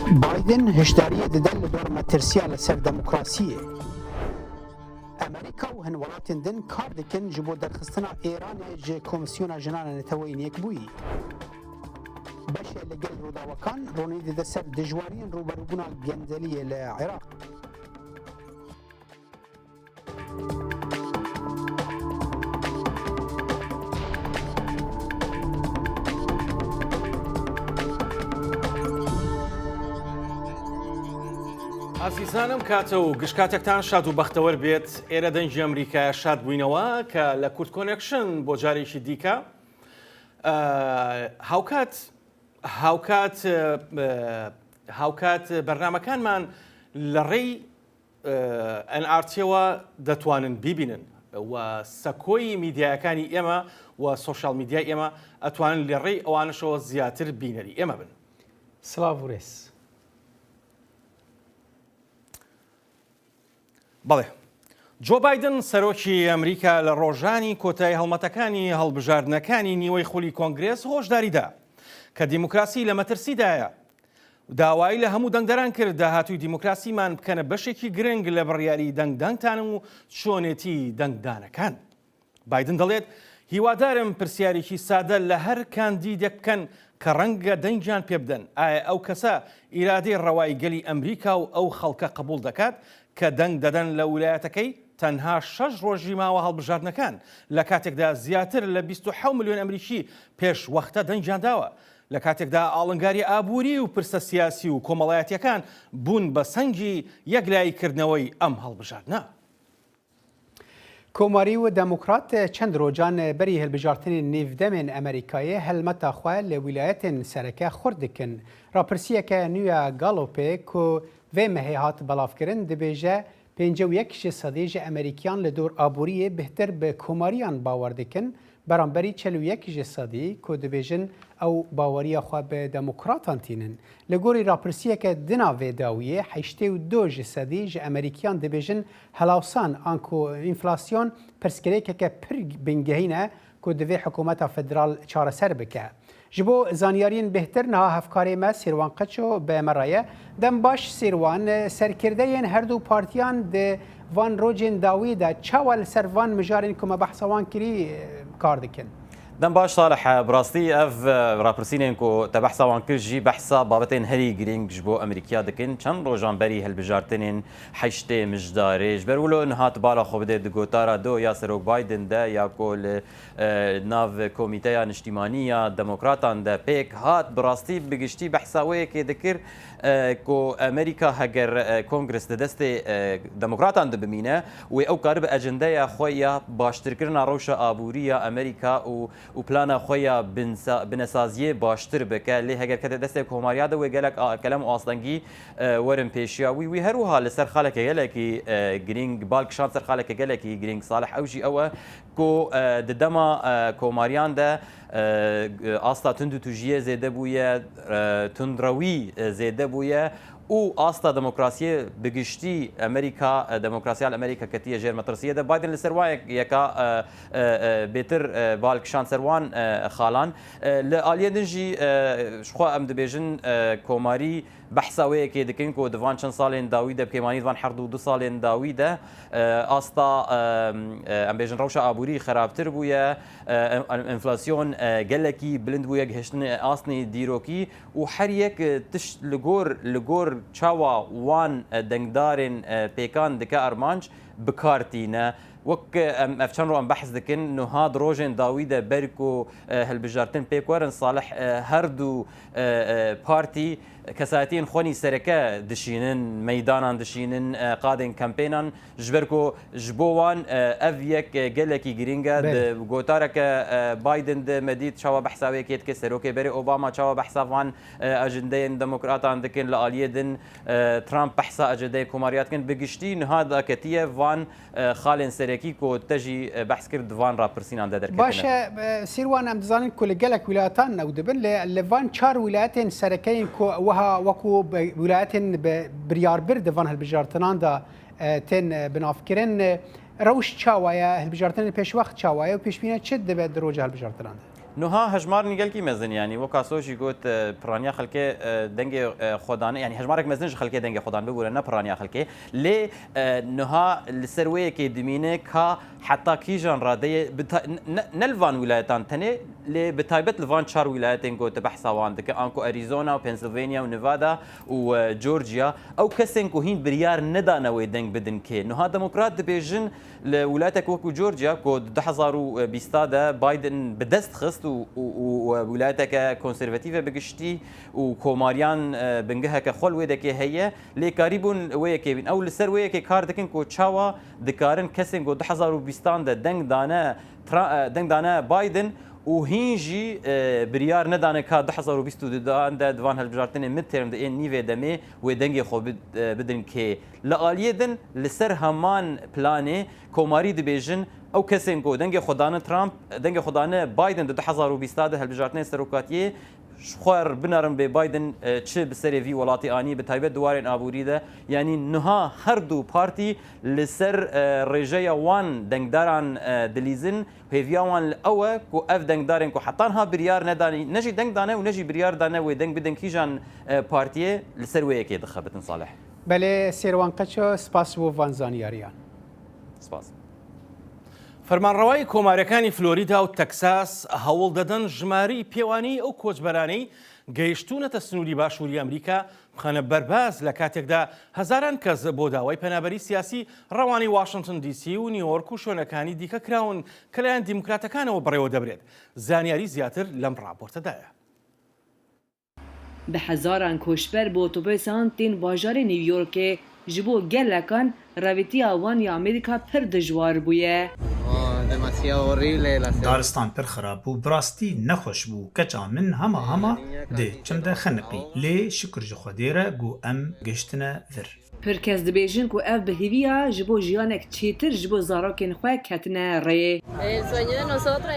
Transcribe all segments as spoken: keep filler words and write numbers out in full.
Biden hişdariyê dide li dor metirsiya li ser demokrasiyê. Amerîka û hin welatên din kar dikin ji bo derxistina Îranê ji Komîsyona Jinan a Neteweyên Yekbûyî. Beşê li gel Rûdawekan ronî dide ser dijwariyên rûberûbûna gendeliyê li Iraq. ئازیزانم، کاتە و گشت کاتێکتان شاد و بەختەوەر بێت. ئێرە دەنگی ئەمریکایە، شاد بووینەوە کە لە کورد کۆنێکشن بۆ جارێکی دیکە، ئە، هاوکات، هاوکات، ئە، هاوکات بەرنامەکانمان لە ڕێی، ئە، ئەن ئار تیەوە دەتوانن بیبینن و سەکۆی میدیایەکانی ئێمە و سۆشیال میدیای ئێمە ئەتوانن لە ڕێی ئەوانشەوە زیاتر بینەری ئێمە بن. سڵاو و ڕێز. بەڵێ. جۆ بایدن، سەرۆکی ئەمریکا، لە ڕۆژانی کۆتایی هەڵمەتەکانی هەڵبژاردنەکانی نیوەی خولی کۆنگرێس هۆشداری دا کە دیموکراسی لە مەترسیدایە. داوای لە هەموو دەنگدەران کرد داهاتووی دیموکراسیمان بکەنە بەشێکی گرنگ لە بڕیاری دەنگدانتان و چۆنێتی دەنگدانەکان. بایدن دەڵێت، هیوادارم پرسیارێکی سادە لە هەر کاندیدێک بکەن کە ڕەنگە دەنگیان پێ بدەن، ئایا ئەو کەسە ئیرادەی ڕەوای گەلی ئەمریکا و ئەو خەڵکە قبوڵ دەکات کە دەنگ دەدەن لە ویلایەتەکەی؟ تەنها شەش ڕۆژی ماوە هەڵبژاردنەکان، لە کاتێکدا زیاتر لە بیست و حەوت ملیۆن ئەمریکی پێش وەختە دەنگیان داوە، لە کاتێکدا ئاڵنگاری ئابووری و پرسە سیاسی و کۆمەڵایەتیەکان بوون بە سەنگی یەکلاییکردنەوەی ئەم هەڵبژاردنە. Komarî û demokrat çend rocan berî hilbijartinên nîvdemên Amerîkayê helmeta xwe li wîlayetên sereke xurt dikin. Rapirsiyeke nû ya Gallupê ku vê mehê hat belavkirin, dibêje pêncî û yek ji sedî ji Amerîkiyan li dor aboriyê bêhtir bi komariyan bawer dikin, beramberî çil û yek ji sedî ku dibêjin ew baweriya xwe bi demokratan tînin. Li gorî rapirsiyeke din a vê dawiyê, heştê û du ji sedî ji Amerîkiyan dibêjin helawsan anku enflasyon pirsgirêkeke pir bingehîn e ku divê hikûmeta federal çareser bike. Ji bo zanyariyên bêhtir niha hevkarê me Sîrwan Qeço bi me re ye. Dem baş Sîrwan, serkirdeyên her du partiyan di van rojên dawî de çawa li ser van mijarên ku me behsa wan kirî kar dikin? Dem baş Salih, bi rastî ev, e, rapirsînên ku te behsa wan kir jî behsa babetên herî girîng ji bo Amerîkiya dikin. Çend rojan berî hilbijartinên heştê Mijdarê, ji ber wilo niha tu bala xwe bidê di gotara do ya Serok Biden de ya ku li, e, nav Komîteya Niştîmanî ya Demokratan de pêk hat, bi rastî bi giştî behsa wê yekê dikir, e, ku Amerîka heger, e, Kongres di destê, e, Demokratan de bimîne, wê ew karibe ejendeya xwe ya baştirkirina rewşa aborî ya Amerîka û û plana xwe ya binsa-, binesaziyê baştir bike, lê heger kete destê komariya de wê gelek a-, kelem û astengî, e, werin pêşiya wî. Wî her wiha li ser xaleke gelekî, e, girîng, bal kişand ser xaleke gelekî girîng, Salih, ew jî ew e ku, e, di dema, e, komariyan de, e, asta tundûtûjiyê zêde bûye, e, tundrewî, e, zêde bûye. û asta demokrasiyê bi giştî Amerîka, e, demokrasiya li Amerîka ketiye jêr metirsiyê de. Biden li ser wan yek-, yeka, e, e, e, bêtir, e, bal kişand ser wan, e, xalan. E, li aliyê din jî, e, ji xwe em dibêjin, e, komarî behsa wê yekê dikin ku di van çend salên dawî de, bi kêmanî di van her du du salên dawî de, e, asta, e, e, em bêjin rewşa aborî xerabtir bûye, e, em-, enflasyon, e, gelekî bilind bûye, gihiştin astnê dîrokî. û her yek, e, tişt li gor, li gor çawa wan, e, dengdarên, e, pêkan dike armanc bi kar tîne. Wek, e, em, ev çend ro em behs dikin, niha di rojên dawî de ber ku, e, hilbijartin pêk werin, Salih, e, her du, e, e, partî kesayetiyên xwenî sereke dişînin, meydanan dişînin, e, qadên kempênan. Ji ber ku ji bo wan, e, ev yek, e, gelekî girîng e. Belê. Di gotareke, e, Biden de me dît çawa behsa wê yekê dike, serokê berê Obama çawa behsa van, e, ajendeyên demokratan dikin, li aliyê din, e, Trump behsa ajendeyên komariya dikin. Bi giştî niha daketiye van, e, xalên serekî ku te jî, e, behs kir di van rapirsînan de derketine. Baş e, e, Sîrwan, em dizanin ku li gelek wîlayatan ew dibin, lê li van çar wîlayetên serekeyên ku wiha wekû bi-, wîlayetên bi-, biryarbir di van hilbijartinan de e, tên, e, binavkirin. E, Rewş çawa ye? Hilbijartinên pêşwext çawa ye û pêşbîniya çi dibe di roja hilbijartinan de? Nuha hejmarên gelkî mezin, yanî weka Soşî got, e, piraniya xelkê, e, dengê, e, xwedane, yanî hejmarek mezin ji xelkê dengê xwedan bibûre, ne piraniya xelkê. Lê, e, nuha li ser wê yekê dimîne ka heta kîjan radeyê bi ta-, ne, ne li van wîlayetan tenê, lê bi taybet li van çar wîlayetên ku te behsa wan dike, anku Arizona û Pennsylvania û Nevada û, e, Georgia, ew kesên ku hîn biryar nedane wê deng bidin kê. Nuha demokrat dibêjin, li wîlayetek wekî Georgia ku di du hezar û bîst de Biden bi dest xist û, û, û, û wîlayeteke konservatîf e bi giştî û komariyan, e, bingeheke xwe li wê dekê heye, lê karîbûn wê yekê bîn. Ew li ser wê yekê kar dikin ku çawa dikarin kesên ku du hezar û bîstan de deng dane Tra-, e, deng dane Biden û hîn jî, e, biryar nedane ka du hezar û bîst û du de di van hilbijartinê midterm de ên nîvê demê wê dengê xwe bid-, e, bidin kê. Li aliyê din li ser heman planê komarî dibêjin, ew kesên ku dengê xwe dane Trump, dengê xwe dane Biden di du hezar û bîst de hilbijartinê serokatiyê, ji xwe re binarin bê Biden, e, çi bi serê vî welatî anî, bi taybet di warên aborî de. Yanî niha her du partî li ser, e, rêjeya wan dengdaran, e, dilîzin. Hêviya wan li ew e ku ev dengdarên ku heta niha biryar nedanî, ne jî deng dane û ne jî biryar dane wê deng bidin kîjan, e, partiyê, li ser wê yekê dixebitin, Salih. Belê, Sêrwan Qeço, spas ji bo van zanyariyan. Spas. فەرمانڕەوای کۆمارەکانی فلۆریدا و تەکساس هەوڵ دەدەن ژمارەی پێوانەی ئەو کۆچبەرانەی گەیشتوونەتە سنووری باشووری ئەمریکا بخەنە بەرباز، لە کاتێکدا هەزاران کەس بۆ داوای پەنابەری سیاسی ڕەوانەی واشنگتن دی سی و نیویۆرک و شوێنەکانی دیکە کراون کە لەلایەن دیموکراتەکانەوە بەڕێوە دەبرێت. زانیاری زیاتر لەم ڕاپۆرتەدایە. Bi hezaran koçber bi otobusan tên bajarê New Yorkê. Ji bo gelekan revîtiya wan ya Amerîka pir dijwar bûye. Oh, demasiado horrible la selva. Daristan pir xirab bû, bi rastî nexweş bû. Keça min hema hema di çim de xeniqî. Lê şikir ji Xwedê re ku em gihiştine vir. Pir kes dibêjin ku ev bi hêviya ji bo jiyanek çêtir ji bo zarokên xwe ketine rê.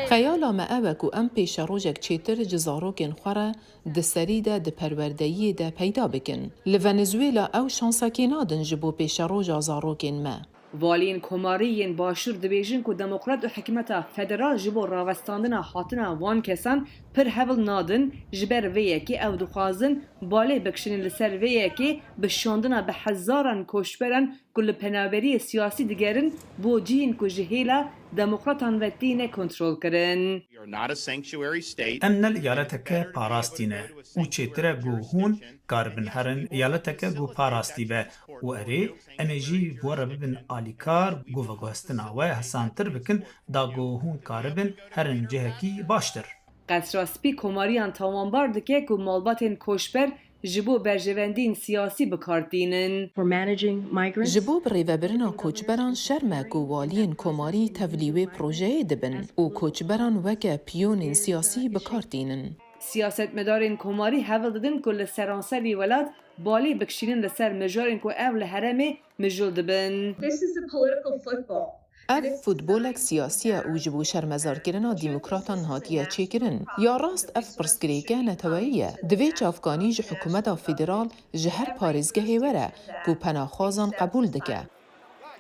Xeyala me ew e ku em pêşerojek çêtir ji zarokên xwe re di serî de di perwerdeyiyê de peyda bikin. Li Venezuela ew şansekê nadin ji bo pêşeroja zarokên me. Valiyên komarî yên başûr dibêjin ku demokrat û hikûmeta federal ji bo rawestandina hatina wan kesan pir hewl nadin, ji ber vê yekê ew dixwazin balê bikişînin li ser vê yekê bi şandina bi hezaran koçberan ku li penaberiyê siyasî digerin bo cihên ku ji hêla demokratan ve têne kontrolkirin. We are not a sanctuary state. Em ne li eyaleteke parastî ne û çêtir e ku hûn karibin herin eyaleteke ku parastî be û erê, em ê jî bi we re bibin alîkar ku veguhestina we hesantir bikin, da ku hûn karibin herin cihekî baştir. Qesra Spî komariyan tawanbar dike ku malbatên koçber ji bo berjewendiyên siyasî bi kar tînin. We're managing migrants. Ji bo birêvebirina koçberan şerm e ku waliyên komarî tevlî wê projeyê dibin û koçberan weke piyonên siyasî bi kar tînin. Siyasetmedarên komarî hewl didin ku li seranserî welat balê bikişînin li ser mijarên ku ev li herêmê mijûl dibin. This is a political football. Ev futbolek siyasî ye û ji bo şermezarkirina demokratan hatiye çêkirin. Ya rast ev pirsgirêke neteweyî ye. Divê çavkanî ji hikûmeta federal ji her parêzgehê were ku penaxwazan qebûl dike.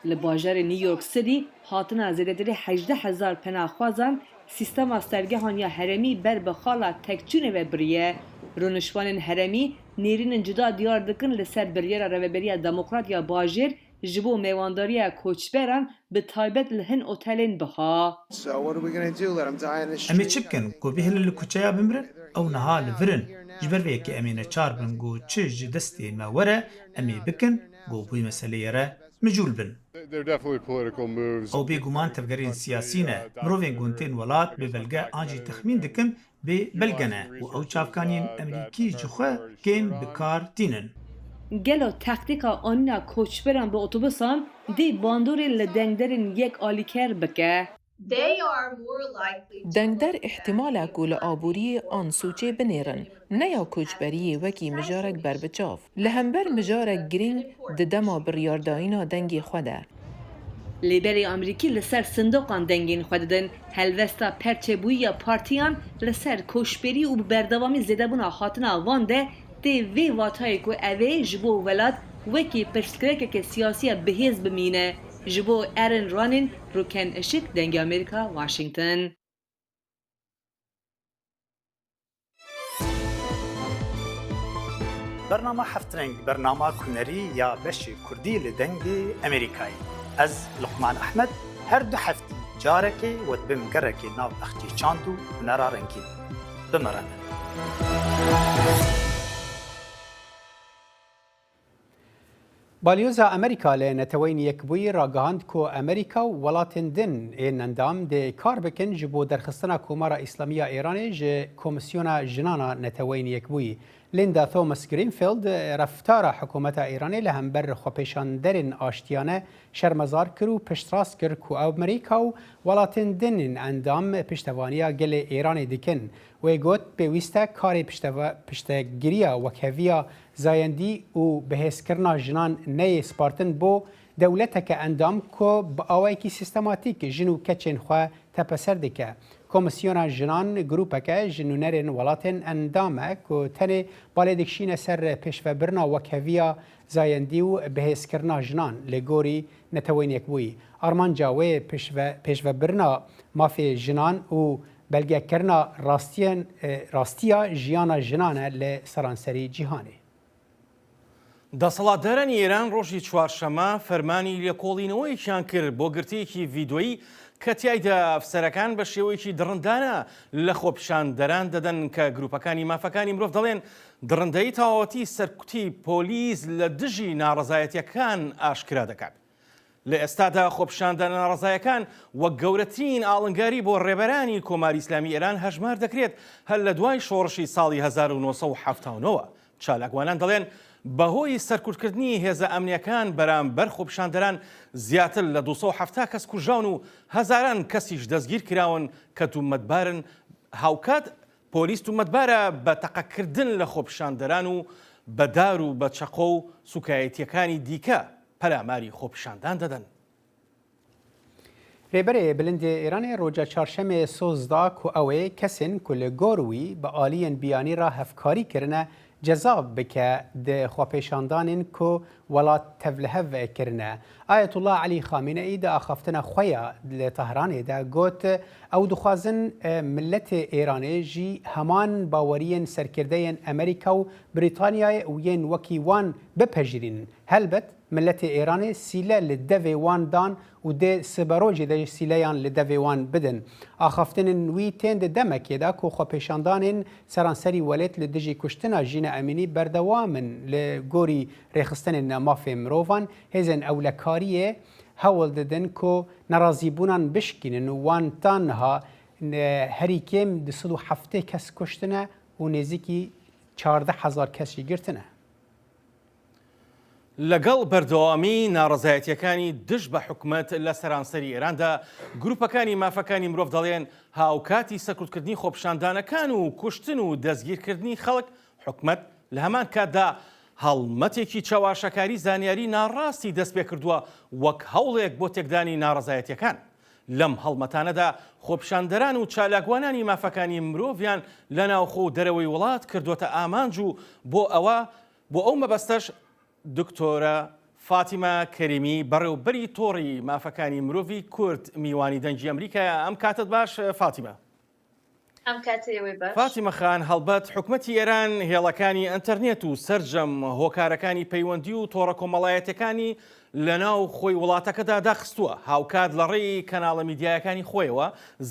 Li bajarê New York City hatina zêdetirî hejdeh hezar penaxwazan sîstema sergehan ya herêmî ber bi xala tekçûnê ve biriye. Rûniştvanên herêmî nêrînên cuda diyar dikin li ser biryara Rêveberiya Demokrat ya bajêr ji bo mêwandariya koçberan, bi taybet li hin otelên biha. So what are we gonna do? Let 'em die in the street? Em ê çi bikin? Ku bihêlin li kuçeya bimirin? Ew niha li vir in. Ji ber vê yekê em ê neçar bin ku çi ji destê me were, em ê bikin ku bi wî meseleyê re mijûl bin. They're definitely political moves. Ew bêguman tevgerên siyasî ne. Mirovên ku tên welat bê belge an jî texmîn dikin bê belge ne û ew çavkaniyên Emerîkî ji xwe kêm bi kar tînin. Gelo taktîka anîna koçberan bi otobusan dê bandorê li dengderên yek alîker bike? They are more likely to Dengder îhtimal e ku li aboriyê an sûcê binêrin, ne ya koçberiyê wekî mijarek berbiçav. Li hember mijarek girîng di dema biryardayîna dengê xwe de. Lêberê Amerîkî li ser sindoqan dengên xwe didin. Helwesta perçebûyî ya partiyan li ser koçberî û bi berdewamî zêdebûna hatina wan de tê vê watayê ku ev ê ji bo welat wekî pirsgirêkeke siyasî ya bihêz bimîne. Ji bo Aaron Ronin, Rûken Işık, Dengê Amerîka, Washington. Bernama Heft Reng, bernama hunerî ya beşê kurdî li Dengê Amerîkayê. Ez, Luqman Ehmed, her du heftî carekê we dibim gerekê nav bexçê çand û hunera rengîn. Bi me re ne. Balyoza Amerîka li Neteweyên Yekbûyî ragihand ku Amerîka û welatên din ên endam dê kar bikin ji bo derxistina Komara Îslamî ya Îranê ji Komîsyona Jinan a Neteweyên Yekbûyî. Linda Thomas Greenfield reftara hikûmeta Îranê li hember xwepêşanderên aştiyane şermezar kir û piştrast kir ku Amerîka û welatên din ên endam piştevaniya gelê Îranê dikin. Wê got, pêwîst e karê pişteve-, piştegiriya wekheviya zayendî û bihêzkirina jinan neyê spartin bo dewleteke endam ku bi awayekî sîstematîk jin û keçên xwe tepeser dike. Komîsyona Jinan grûpeke ji nûnerên welatên endam e ku tenê balê dikişîne ser pêşvebirina wekheviya zayendî û bihêzkirina jinan li gorî Neteweyên Yekbûyî. Armanca wê pêşve-, pêşvebirina mafê jinan û belgekirina rastiyên, e, rastiya jiyana jinan e li seranserî cîhanê. دەسەڵاتدارانی ئێران ڕۆژی چوارشەممە فەرمانی لێکۆڵینەوەیەکیان کرد بۆ گرتەیەکی ڤیدیۆیی کە تیایدا ئەفسەرەکان بە شێوەیەکی دڕندانە لە خۆپیشاندەران دەدەن کە گروپەکانی مافەکانی مرۆڤ دەڵێن دڕندەیی تەواوەتی سەرکوتی پۆلیس لە دژی ناڕەزایەتیەکان ئاشکرا دەکات. لە ئێستادا خۆپیشاندانە ناڕەزایەکان وەک گەورەترین ئاڵنگاری بۆ ڕێبەرانی کۆماری ئیسلامی ئێران هەژمار دەکرێت، هەر لە دوای شۆڕشی ساڵی هەزار و نۆ سەد و حەفتا و نۆوە. چالاکوانان دەڵێن بەهۆی سەرکوتکردنی هێزە ئەمنیەکان بەرامبەر خۆپیشاندەران زیاتر لە دوو سەد و حەفتا کەس کوژراون و هەزاران کەسیش دەستگیر کراون کە تومەتبارن. هاوکات پۆلیس تومەتبارە بە تەقەکردن لە خۆپیشاندەران و بە دار و بە چەقۆ و سوکایەتیەکانی دیکە پەلاماری خۆپیشاندان دەدەن. Rêberê Bilindê Îranê roja çarşemê soz da ku ew ê kesên ku li gor wî bi aliyên biyanî re hevkarî kirine ceza bike di xwepêşandanên ku welat tevlihev kirine. Ayetullah Elî Xamîneî di axaftina xwe ya li Tehranê de got, ew dixwazin, e, miletê Îranê jî heman baweriyên serkirdeyên Amerîka û Brîtanyayê û yên wekî wan bipejirînin. Helbet, miletê Îranê sîle li devê wan dan û dê siberojê de jî sîleyan li devê wan bidin. Axaftinên wî tên di demekê de ku xwepêşandanên seranserî welêt li dijî kuştina Jîna Emînî berdewam in. Li gorî rêxistinên mafê mirovan, hêzên ewlekariyê hewl didin ku nerazîbûnan bişkînin û wan ta niha, e, herî kêm du sed û heftê kes kuştine û nêzîkî çardeh hezar kes jî girtine. لەگەڵ بەردەوامی ناڕەزایەتیەکانی دژ بە حکومەت لە سەرانسەری ئێراندا، گروپەکانی مافەکانی مرۆڤ دەڵێن هاوکاتی سەرکوتکردنی خۆپیشاندانەکان و کوشتن و دەستگیرکردنی خەڵک، حکومەت لە هەمان کاتدا هەڵمەتێکی چەواشەکاری زانیاری ناڕاستی دەست پێ کردووە وەک هەوڵێک بۆ تێکدانی ناڕەزایەتیەکان. لەم هەڵمەتانەدا خۆپیشاندەران و چالاکوانانی مافەکانی مرۆڤیان لە ناوخۆ و دەرەوەی وڵات کردوتە ئامانج و بۆ ئەوە، بۆ ئەو مەبەستەش دکتۆرە فاتیمە کەریمی، بەڕێوەبەری تۆڕی مافەکانی مرۆڤی کورد، میوانی دەنگی ئەمریکایە. ئەم کاتت باش، فاتیمە. ئەم کاتەیە وێ باش. فاتیمە خان، هەڵبەت حکومەتی ئێران هێڵەکانی ئەنتەرنێت و سەرجەم هۆکارەکانی پەیوەندی و تۆڕە کۆمەڵایەتەکانی لە ناو خۆی وڵاتەکەدا داخستووە. هاوکات لە ڕێی کەناڵە میدیایەکانی خۆیەوە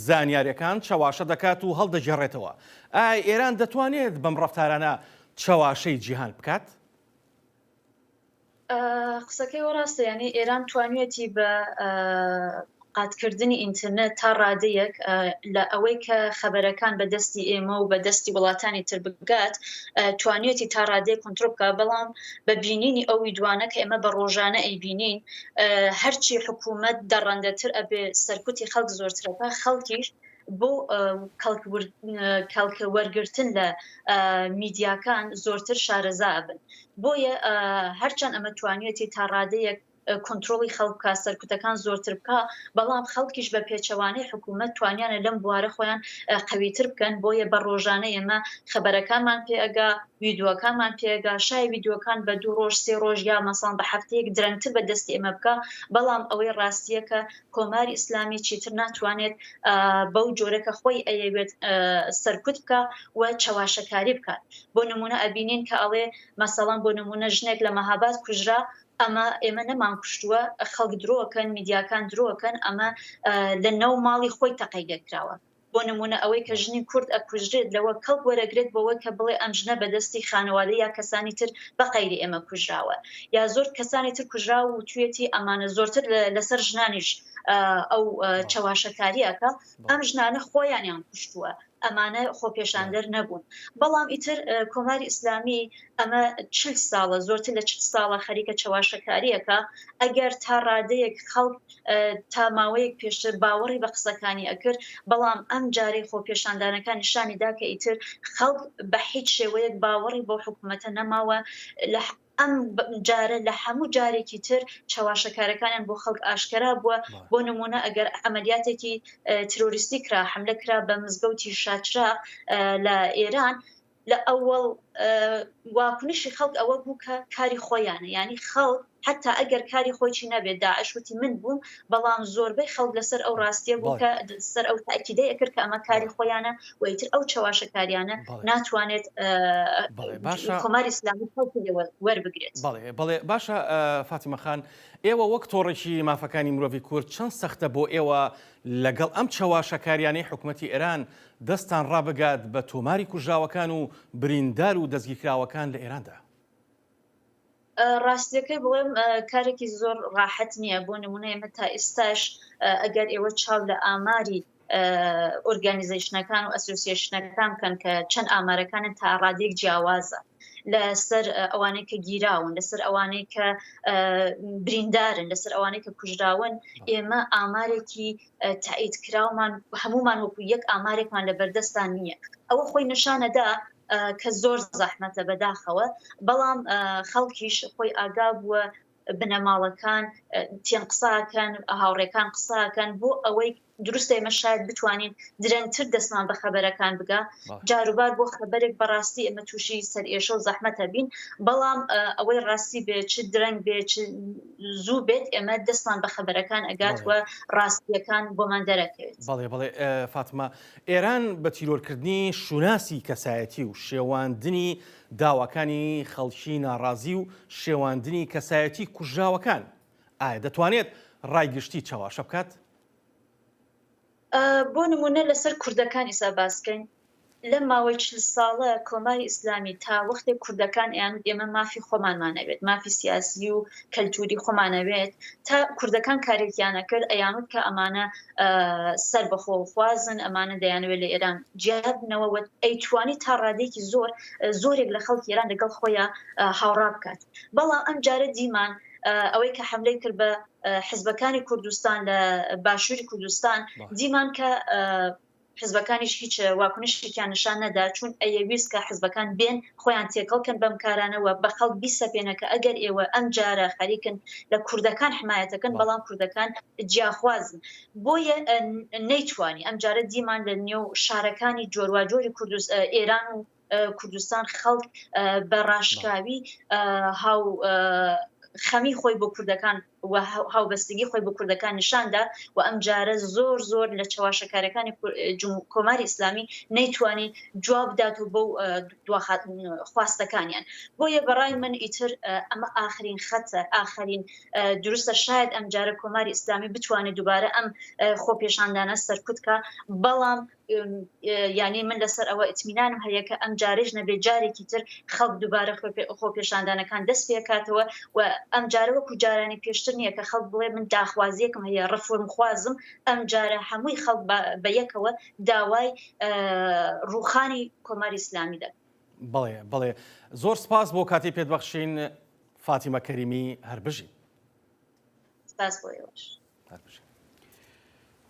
زانیاریەکان چەواشە دەکات و هەڵدەگێڕێتەوە. ئایا ئێران دەتوانێت بەم ڕەفتارانە چەواشەی جیهان بکات؟ ئە، قسەکەی وە ڕاستە، یعنی ئێران توانیوێتی بە، ئە، قاتکردنی ئینترنێت تا ڕادەیەک، ئە، لە ئەوەی کە خەبەرەکان بە دەستی ئێمە و بە دەستی وڵاتانی تر بگات، ئە، توانیوێتی تا ڕادەیەک کۆنترۆل بکات، بەڵام بە بینینی ئەو ویدوانە کە ئێمە بە ڕۆژانە ئەیبینین، ئە، هەرچی حکوومەت دەڕەندەتر ئەبێ سەرکوتی خەڵک زۆرترەکە، خەڵکیش بۆ، ئە، کەڵک ور-، ئە، کەڵک وەرگرتن لە، ئە، میدیاکان زۆرتر شارەزا ئەبن. بۆیە، ئە، هەرچەند ئەمە توانیوێتی تا ڕادەیەک، ئە، کۆنترۆڵی خەڵک بکا، سەرکوتەکان زۆرتر بکا، بەڵام خەڵکیش بە پێچەوانەی حکوومەت توانیانە لەم بوارە خۆیان، ئە، قەویتر بکەن. بۆیە بە ڕۆژانە ئێمە خەبەرەکانمان پێ ئەگا، ویدیۆکانمان پێ ئەگا، شای ویدیۆکان بە دوو ڕۆژ، سێ ڕۆژ یا مەسەڵەن بە هەفتەیەک درەنگتر بە دەستی ئێمە بکا، بەڵام ئەوەی ڕاستیەکە کۆماری ئیسلامی چیتر ناتوانێت، ئە، بەو جۆرە کە خۆی ئەیەوێت، ئە، سەرکوت بکا و چەواشەکاری بکات. بۆ نمونە ئەبینین کە ئەڵێ، مەسەڵەن بۆ نمونە ژنێک لە مەهاباد کوژرا، ئەمە ئێمە نەمان کوشتووە، خەڵک درۆکەن، میدیاکان درۆکەن، ئەمە، ئە، لە ناو ماڵی خۆی تەقەی لێکراوە. بۆ نمونە ئەوەی کە ژنی کورد ئەکوژرێت لەوە کەڵک وەرەگرێت بۆەوە کە بڵێ ئەم ژنە بەدەستی خانەوادە یا کەسانی تر بە غەیری ئێمە کوژراوە، یا زۆر کەسانی تر کوژراوە و توێتی ئەمانە زۆرتر لە-، لەسەر ژنانیش، ئە، ئەو، ئە، چەواشەکاریەکە. ئەم ژنانە خۆیانیان کوشتووە، ئەمانە خۆپێشاندەر نەبوون. بەڵام ئیتر، ئە، کۆماری ئیسلامی ئەمە چل ساڵە، زۆرتر لە چل ساڵە خەریکە چەواشەکاریەکە. ئەگەر تا ڕادەیەک خەڵک، ئە، تا ماوەیەک پێشتر باوەڕی بە قسەکانی ئەکرد، بەڵام ئەم جارەی خۆپێشاندانەکان نیشانی دا کە ئیتر خەڵک بە هیچ شێوەیەک باوەڕی بۆ حکوومەتە نەماوە. لە ح-، ئەم ب-، جارە لە هەموو جارێکی تر چەواشەکارەکانیان بۆ خەڵک ئاشکرا بووە. بۆ نمونە ئەگەر عملیاتێکی، ئە، ترۆریستی کرا، حملە کرا بە مزگەوتی شاچراغ، ئە، لە ئێران، لە ئەوەڵ، ئە، واکنشی خەڵک ئەوە بوو کە کاری خۆیانە، یعنی خەڵک حتا ئەگەر کاری خۆیی نەبێت، داعش وتی من بووم، بەڵام زۆربەی خەڵک لەسەر ئەو ڕاستیە بوو کە سەر ئەو تاکیدەی ئەکرد کە ئەمە کاری خۆیانە و ئیتر ئەو چەواشەکاریانە ناتوانێت، ئە، بەڵێ، باشە. کۆماری ئیسلامی خەڵکی لێوە وەربگرێت. بەڵێ، بەڵێ، باشە، ئە، فاتیمە خان، ئێوە وەک تۆڕێکی مافەکانی مرۆڤی کورد چەند سەختە بۆ ئێوە لەگەڵ ئەم چەواشەکاریانەی حکوومەتی ئێران دەستان ڕابگات بە تۆماری کوژراوەکان و بریندار و دەستگیرکراوەکان لە ئێراندا؟ ئە، ڕاستیەکەی بڵێم، ئە، کارێکی زۆر ڕاحەت نییە. بۆ نمونە ئێمە تا ئێستاش، ئە، ئەگەر ئێوە چاو لە ئاماری، ئە، ئۆرگانیزەیشنەکان و ئەسۆسیەیشنەکان بکەن کە چەند ئامارەکانن تا ڕادەیەک جیاوازە لەسەر، ئە، ئەوانەی کە گیراون، لەسەر ئەوانەی کە، ئە، بریندارن، لەسەر ئەوانەی کە کوژراون، ئێمە ئامارێکی، ئە، تایید کراومان هەمومان وەکو یەک ئامارێکمان لە بەردەستان نییە. ئەوە خۆی نیشانەدا، ئە، کە زۆر زەحمەتە بەداخەوە، بەڵام، ئە، خەڵکیش خۆی ئاگا بووە بنەماڵەکان، ئە، تێن قساکەن، هاوڕێکان قساکەن بۆ ئەوەی دروستە ئێمە شاید بتوانین درەنگتر دەستمان بە خەبەرەکان بگا. جاروبار بۆ خەبەرێک بەڕاستی ئێمە تووشی سەر ئێشە و زەحمەتە بین، بەڵام، ئە، ئەوەی ڕاستی بێ، چ درەنگ بێ، چ زوو بێت، ئێمە دەستمان بە خەبەرەکان ئەگات و ڕاستیەکان بۆمان دەرەکەوێت. بەڵێ، بەڵێ، ئە، فاتمە، ئێران بە تیرۆرکردنی شوناسی کەسایەتی و شێواندنی داواکانی خەڵکی ناڕازی و شێواندنی کەسایەتی کوژراوەکان، ئایا دەتوانێت ڕای گشتی چەواشە بکات؟ ئە، بۆ نمونە لەسەر کوردەکان ئیسا باس بکەین. لەم ماوەی چل ساڵە کۆماری ئیسلامی تا وەختێک کوردەکان ئەیانوت ئێمە مافی خۆمانمانەوێت، مافی سیاسی و کەلتوری خۆمانەوێت، تا کوردەکان کارێکیانە کرد ئەیانوت کە ئەمانە، ئە، سەر بەخۆ خوازن، ئەمانە دەیانەوێت لە ئێران جیا بنەوە و ئەیتوانی تا ڕادێکی زۆر، ئە، زۆرێک لە خەڵکی ئێران لەگەڵ خۆیان، ئە، هاوڕا بکات. بەڵام ئەم جارە دیمان، ئە، ئەوەی کە حملەی کرد بە، ئە، حزبەکانی کوردستان لە باشووری کوردستان، دیمان کە، ئە، حزبەکانیش هیچ واکنشێکیان نیشان نەدا، چون ئەیەویست کە حزبەکان بێن خۆیان تێکەڵ کەن بەم کارانەوە، بە خەڵک بیسەپێنە کە ئەگەر ئێوە ئەم جارە خەریکن لە کوردەکەن حمایەتەکەن، بەڵام کوردەکان جیاخوازن. بۆیە، ئە، نەیتوانی ئەم جارە دیمان لە نێو شارەکانی جۆرواجۆری کوردس-، ئە، ئێران و، ئە، کوردستان خەڵک، ئە، بە ڕاشکاوی، ئە، هاو، ئە، خەمی خۆی بۆ کوردەکان و هاو-، هاوبەستگی خۆی بۆ کوردەکان نیشاندا و ئەم جارە زۆر زۆر لە چەواشەکارەکانی کور-، جم-، کۆماری ئیسلامی نەیتوانی جواب بدات و بەو، ئە، دواخا-، خواستەکانیان. بۆیە بەڕای من ئیتر، ئە، ئەمە ئاخرین خەتە، ئاخرین، ئە، دروستە. شاید ئەم جارە کۆماری ئیسلامی بتوانێت دووبارە ئەم، ئە، خۆپێشاندانە سەرکوت کا، بەڵام ئم، ئێ، یعنی من لەسەر ئەوە ئیتمینانم هەیە کە ئەم جارەش نەبێ جارێکی تر خەڵک دووبارە خۆپێ-، خۆپێشاندانەکان دەست پێکاتەوە و ئەم جارە وەکو جارانی پێشتر نییە کە خەڵک بڵێ من داخوازیەکم هەیە، ڕفۆرم خوازم، ئەم جارە هەمووی خەڵک بە، بە یەکەوە داوای، ئە، ڕووخانی کۆماری ئیسلامی دەکەن. بەڵێ، بەڵێ. زۆر سپاس بۆ کاتی پێت بەخشین، فاتیمە کەریمی، هەر بژی. سپاس بۆ ئێوەش. هەر بژی.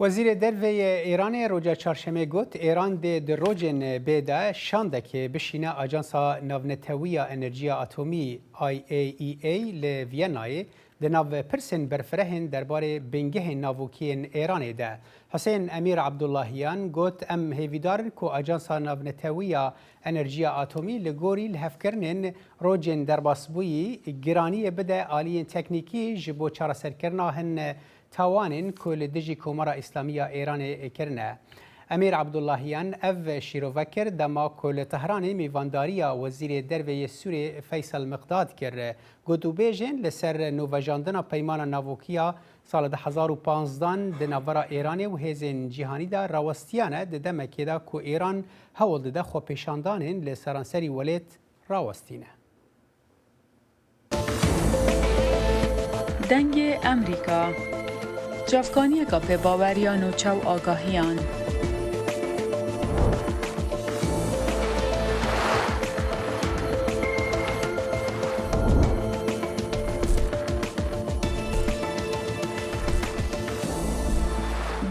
Wezîrê Derve yê Îranê roja çarşemê got, Îran dê di rojên bê de şandekê bişîne Ajansa Navnetewî ya Enerjiya Atomî, I A E A, li Vîyenayê Di nav pirsên berfirehên derbarê bingehên navokî yên Êranê de, Husên Emîr Abdullahiyan got, Em hêvîdar in ku Ajansa Navnetewî ya Enerjiya Atomî li gorî lihevkirinên rojên derbasbûyî giraniyê bide aliyên teknîkî ji bo çareserkirina hin tawanên ku li dijî Komara Îslamî ya Êranê kirine. Emîr Abdullahiyan ev şîrove kir dema ku li Tehranê mêvandariya Wezîrê Derve yê Sûrê Feysel Miqdad kir. Gotûbêjên li ser nûvejandina Peymana Navokî ya sala du hezar û panzdan di navbera Êranê û hêzên cîhanî de rawestiyane, di demekê de ku Êran hewl dide xwepêşandanên li seranserî welêt rawestîne. Dengê Emerîka. Çavkaniyeka pê baweriya nûçe û agahiyan.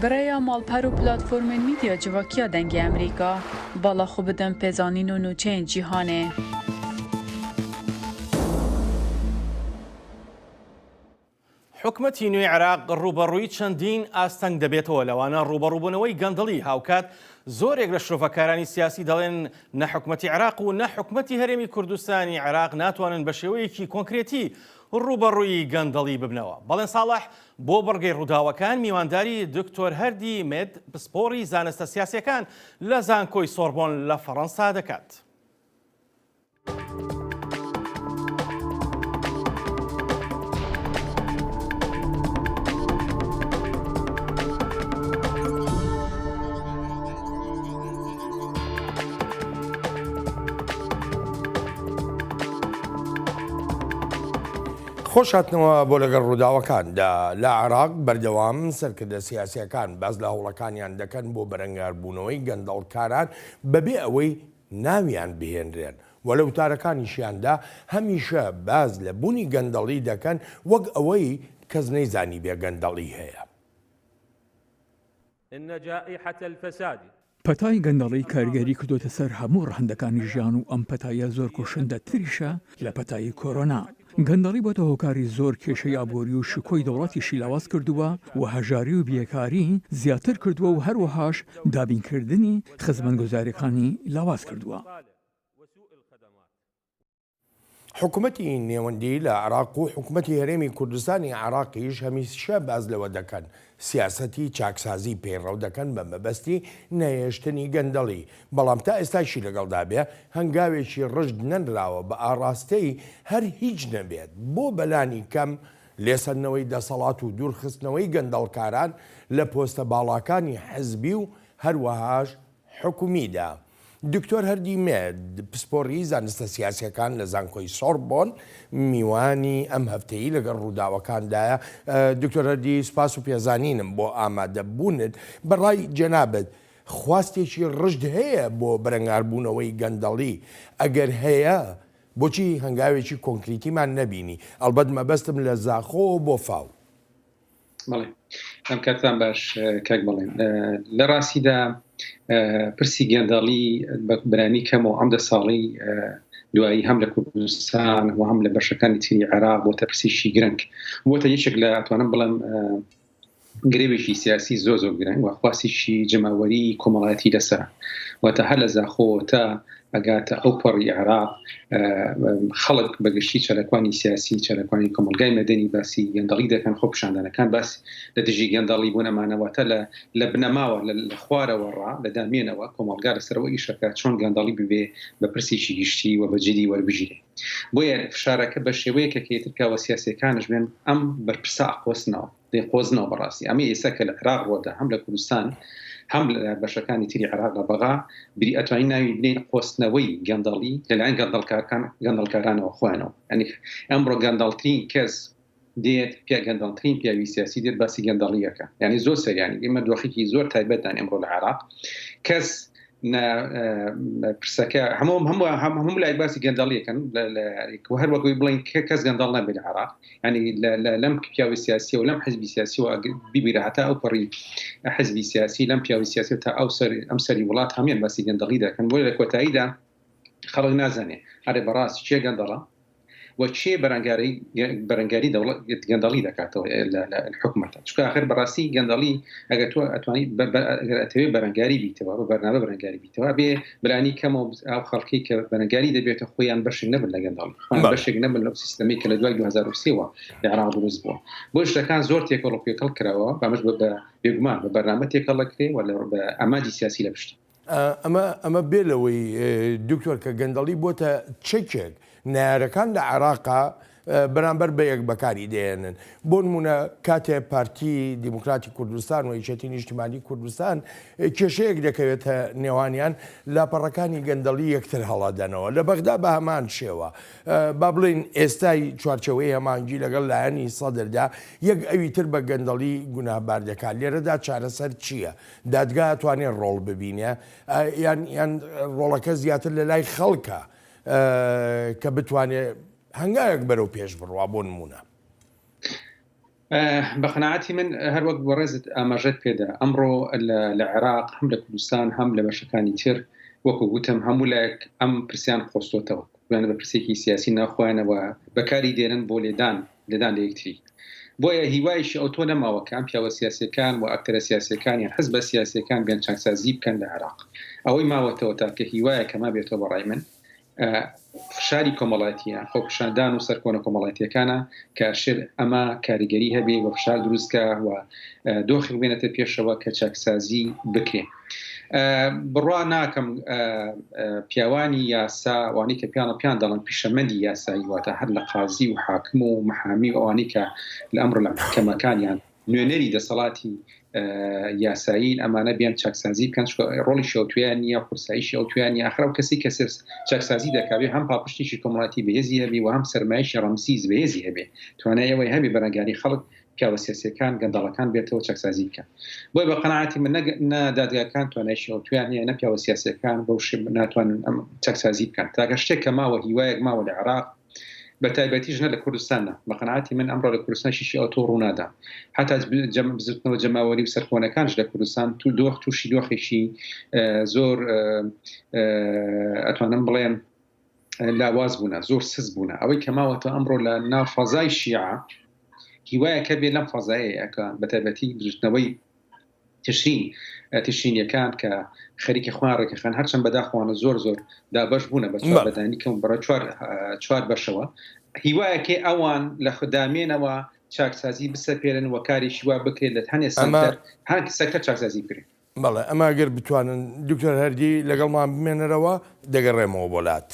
Bi rêya malper û platformên medya civakî ya Dengê Emerîka, bala xwe bidin pêzanîn û nûçeyên cîhanê. حکومەتی نوێی عێراق ڕوبەڕووی چەندین ئاستەنگ دەبێتەوە، لەوانە ڕوبەڕووبوونەوەی گەندەڵی. هاوکات زۆرێک لە شرۆڤەکارانی سیاسی دەڵێن نە حکومەتی عێراق و نە حکومەتی هەرێمی کوردستانی عێراق ناتوانن بە شێوەیەکی کۆنکرێتی ڕوبەڕووی گەندەڵی ببنەوە. بەڵێن ساڵح بۆ بڕگەی ڕووداوەکان میوانداری دکتۆر هەردی مێد، پسپۆڕی زانستە سیاسیەکان لە زانکۆی سۆربۆن لە فەڕەنسا دەکات. خۆش هاتنەوە بۆ لەگەڵ ڕووداوەکاندا. لە عێراق بەردەوام سەرکردە سیاسیەکان باز لە هەوڵەکانیان دەکەن بۆ بەرەنگاربوونەوەی گەندەڵکاران بەبێ ئەوەی ناویان بهێنرێن و لە وتارەکانیشیاندا هەمیشە باز لە بوونی گەندەڵی دەکەن، وەک ئەوەی کەس نەیزانی بێ گەندەڵی هەیە. إن جائحة الفساد. پەتای گەندەڵی کاریگەری کردوتە سەر هەموو ڕەهەندەکانی ژیان و ئەم پەتایە زۆر کوشندە تریشە لە پەتایی کۆرۆنا. گەندەڵی بۆتە هۆکاری زۆر کێشەی ئابووری و شکۆی دەوڵەتیشی لاواز کردووە و هەژاری و بێکاری زیاتر کردووە و هەروەهاش دابینکردنی خزمەتگوزاریەکانی لاواز کردووە. حکومەتی نێوەندی لە عێراق و حکومەتی هەرێمی کوردستانی عێراقیش هەمیشە باز لەوە دەکەن سیاسەتی چاکسازی پەیڕەو دەکەن بە مەبەستی نەهێشتنی گەندەڵی، بەڵام تا ئێستاشی لەگەڵدا بێ هەنگاوێکی ڕژد نەنراوە بە ئاڕاستەی هەر هیچ نەبێت. بۆ بەلانی کەم لێسەندنەوەی دەسەڵات و دوورخستنەوەی گەندەڵکاران لە پۆستە باڵاکانی حزبی و هەروەهاش حکومیدا. دکتۆر هەردی مێد، پسپۆڕی زانستە سیاسیەکان لە زانکۆی سۆربۆن، میوانی ئەم هەفتەی لەگەڵ ڕووداوەکاندایە. ئە، دکتۆر هەردی، سپاس و پێزانینم بۆ ئامادەبوونت. بەڕای جەنابەت، خواستێکی ڕژد هەیە بۆ بەرەنگاربوونەوەی گەندەڵی؟ ئەگەر هەیە، بۆچی هەنگاوێکی کۆنکریتیمان نەبینی؟ ئەلبەت مەبەستم لە زاخۆ بۆ فاو. بەڵێ. ئەم کاتتان باش، ئە، کاک بەڵێن. ئە، لە ڕاستیدا، ئە، پرسی گەندەڵی بە برانی کەمەوە ئەم دە ساڵی، ئە، دوایی هەم لە کوردستان و هەم لە بەشەکانی تری عێراق بۆتە پرسیشی گرنگ. بۆتە یەکێک لە، ئەتوانم بڵێم، ئە، گرێوێکی سیاسی زۆر زۆر گرنگ و خواستیشی جەماوەری کۆمەڵایەتی لەسەر. واتە هەر لە زاخۆ تا ئەگاتە ئەو پەڕی عێراق، ئە، خەڵک بەگشتی چالاکوانی سیاسی، چالاکوانی کۆمەلگای مەدەنی باسی گەندەڵی دەکەن، خۆپیشاندانەکان باس لە دژی گەندەڵی بوون. ئەمانە واتە لە، لە بنەماوە، لە، لە خوارەوە ڕا، لە دامێنەوە کۆمەلگا لەسەرەوە ئیشەکە چۆن گەندەڵی ببێ بە پرسێکی گشتی و بە جدی وەربگیرێ. بۆیە فشارەکە بە شێوەیەکە کە ئیتر پیاوە سیاسیەکانش بێن ئەم بەرپرسە ئەقۆسنەوە. دەیقۆزنەوە بەڕاستی. ئەمە ئێستا کە لە عێراق ڕۆدا، هەم لە کوردستان، هەم لە بەشەکانی تری عێراق لە بەغا، بری ئەتوانین ناوی بنین قۆستنەوەی گەندەڵی لەلایەن گەندەڵکارکان-، گەندەڵکارانەوە خۆیانەوە. یعنی، ئەمڕۆ گەندەڵترین کەس دێت، پیا-، گەندەڵترین پیاوی سیاسی دێت، باسی گەندەڵیەکە. یعنی، زۆر سەریانی، ئێمە دۆخێکی زۆر تایبەتدان ئەمڕۆ لە عێراق. کەس نە-، ئە، پرسەکە هەموو، هەموو، هەموو، هەموو لایەک باسی گەندەڵیەکەن، لە، لە، هەر وەکوی بڵێن کە کەس گەندەڵ نابێت لە عێراق. یعنی، لە، لە، لەم پیاوی سیاسیەوە، لەم حزبی سیاسیەوە ئەگەر بیبیرە هەتا ئەو پەڕی حزبی سیاسی، لەم پیاوی سیاسی تا ئەو سەر-، ئەم سەری وڵات هەموویان باسی گەندەڵی دەکەن. بۆیە لە کۆتاییدا خەڵک نازانێ، ئەرێ بەڕاستی کێ گەندەڵە؟ و چێ بەرەنگاری بەرەنگاری دەوڵەت گەندەڵی دەکاتەوە لە لە حکومەتە. چونکە ئاخر بەڕاستی گەندەڵی، ئەگەر تۆ ئەتوانی بە- بە- ئەگەر ئەتەوێ بەرەنگاری بیتەوە، بە بەرنامە بەرەنگاری بیتەوە، بێ بلانی کەمەوە ئەو خەڵکی کە بەرەنگاری دەبێتە خۆیان بەشێک نەبن لە گەندەڵی، خۆیان بەشێک نەبن لەو سیستەمی کە لە دوای دوو هەزار و سێ وە لە عێراق دروست بووە. بۆ شتەکان زۆر تێکەڵ و پێکەڵ کراوە، بەمەش بە بە- بێگومان بە بەرنامە تێکەڵ دەکرێ و لە بە ئامانجی سیاسی لە پشت. ئە، ئەمە، ئەمە بێ لەوەی، ئێ، دکتۆر، کە گەندەڵی بووەتە چەکێک. نەیارەکان لە عێراقا، ئە، بەرامبەر بە یەک بەکاری دەهێنن. بۆ نمونە، کاتێ پارتی دیموکراتی کوردستان و یەکێتی نیشتیمانی کوردستان، ئێ، کێشەیەک دەکەوێتە نێوانیان، لاپەڕەکانی گەندەڵی یەکتر هەڵادەنەوە. لە بەغدا بە هەمان شێوە. ئە، با بڵێن ئێستای چوارچێوەی هەمانگی لەگەڵ لایەنی سەدردا، یەک ئەوی تر بە گەندەڵی گوناهبار دەکات. لێرەدا چارەسەر چییە؟ دادگا ئەتوانێت ڕۆڵ ببینێ، ئە، یان، یان ڕۆڵەکە زیاتر لە لای خەڵکە، ئە، کە بتوانێت هەنگاوێک بەرەو پێش بڕوا، بۆ نمونە؟ ئە، بە قەناعەتی من، هەر وەک بەڕێزت ئاماژەت پێدا، ئەمڕۆ لە، لە عێراق، هەم لە کوردستان، هەم لە بەشەکانی تر، وەکو گوتم، هەموو لایەک ئەم پرسیان قۆستۆتەوە. یان بە پرسێکی سیاسی ناوخۆیانەوە بەکاری دێنن بۆ لێدان، لێدان لە یەکتری. بۆیە هیوایشی ئەو تۆ نەماوە کە ئەم پیاوە سیاسیەکان و ئەکتەرە سیاسیەکان یان حزبە سیاسیەکان بێن چاکسازی بکەن لە عێراق. ئەوەی ماوەتەوە تاکە هیوایە کە ما بێتەوە بەڕای من، ئە، فشاری کۆمەڵایەتیە، خۆپیشاندان و سەرکۆنە کۆمەڵایەتیەکانە کە شێر ئەمە کاریگەری هەبێ و فشار دروستکە و، ئە، دۆخی بێنێتە پێشەوە کە چاکسازی بکرێ. ئە، بڕوا ناکەم، ئە، ئە، پیاوانی یاسا، وانی کە پیانە پیان دەڵن پیشەمەندی یاسایی، واتە هەر لە قازی و حاکم و محامی و ئەوانی کە لە ئەمڕۆ لە محکەمەکان یان نوێنەری دەسەڵاتی، ئە، یاسایین، ئەمانە بیان چاکسازی بکەن، چونکە ڕۆڵی شەوتویان نییە، قورسایی شەوتویان نیە. ئاخر ئەو کەسی کە سێ-، چاکسازی دەکاوێ هەم پاڵپشتێکی کۆمەڵاتی بەهێزی هەبێ و هەم سەرمایشی ڕەمسیز بەهێزی هەبێ، توانای ئەوەی هەبێ بەرەنگاری خەڵک، پیاوە سیاسیەکان، گەندەڵەکان بێتەوە چاکسازی بکەن. بۆیە بە قەناعەتی من نە، نە دادگاکان توانای شەوتویان هەیە، نە پیاوە سیاسیەکان بەو شێ ناتوانن ئەم چاکسازی بکەن. تاکە شتێک کە ماوە، هیوایەک ماوە لە عێراق، بە تایبەتی ژنە لە کوردستانە. بە قەناعەتی من ئەمڕۆ لە کوردستان شیشی ئەوتۆ ڕوونادا. حتا جەم-، بزوتنەوە جەماوەری و سەرکۆنەکانش لە کوردستان تو دۆخ، تووشی دۆخێکی، ئە، زۆر، ئە، ئە، ئەتوانم بڵێم، ئە، لاواز بوونە، زۆر سز بوونە. ئەوەی کە ماوەتە ئەمڕۆ لە ناو فەزای شیعە، هیوایەکە بێ لەم فەزایەیە کە بە تایبەتی بزوتنەوەی تشرین، ئە، تشرینیەکان کە خەریکی خۆیان ڕێکەخان، هەرچەند بەداخەوانە زۆر زۆر دابەش بوونە بە چوار بەدانی کەم بەڕە چوار، ئە، چوار بەشەوە. هیوایەکێ ئەوان لە خدامێنەوە چاکسازی بسەپێرن و کارێکی وا بکرێت لە هەنێ ئەمە سەنتەر، هەنگ سەکتەر چاکسازی بکرێت. بەڵێ، ئەمە ئەگەر بتوانن، دکتۆر هەردی، لەگەڵمان بمێنەرەوە، دەگەڕێمەوە بۆ لات.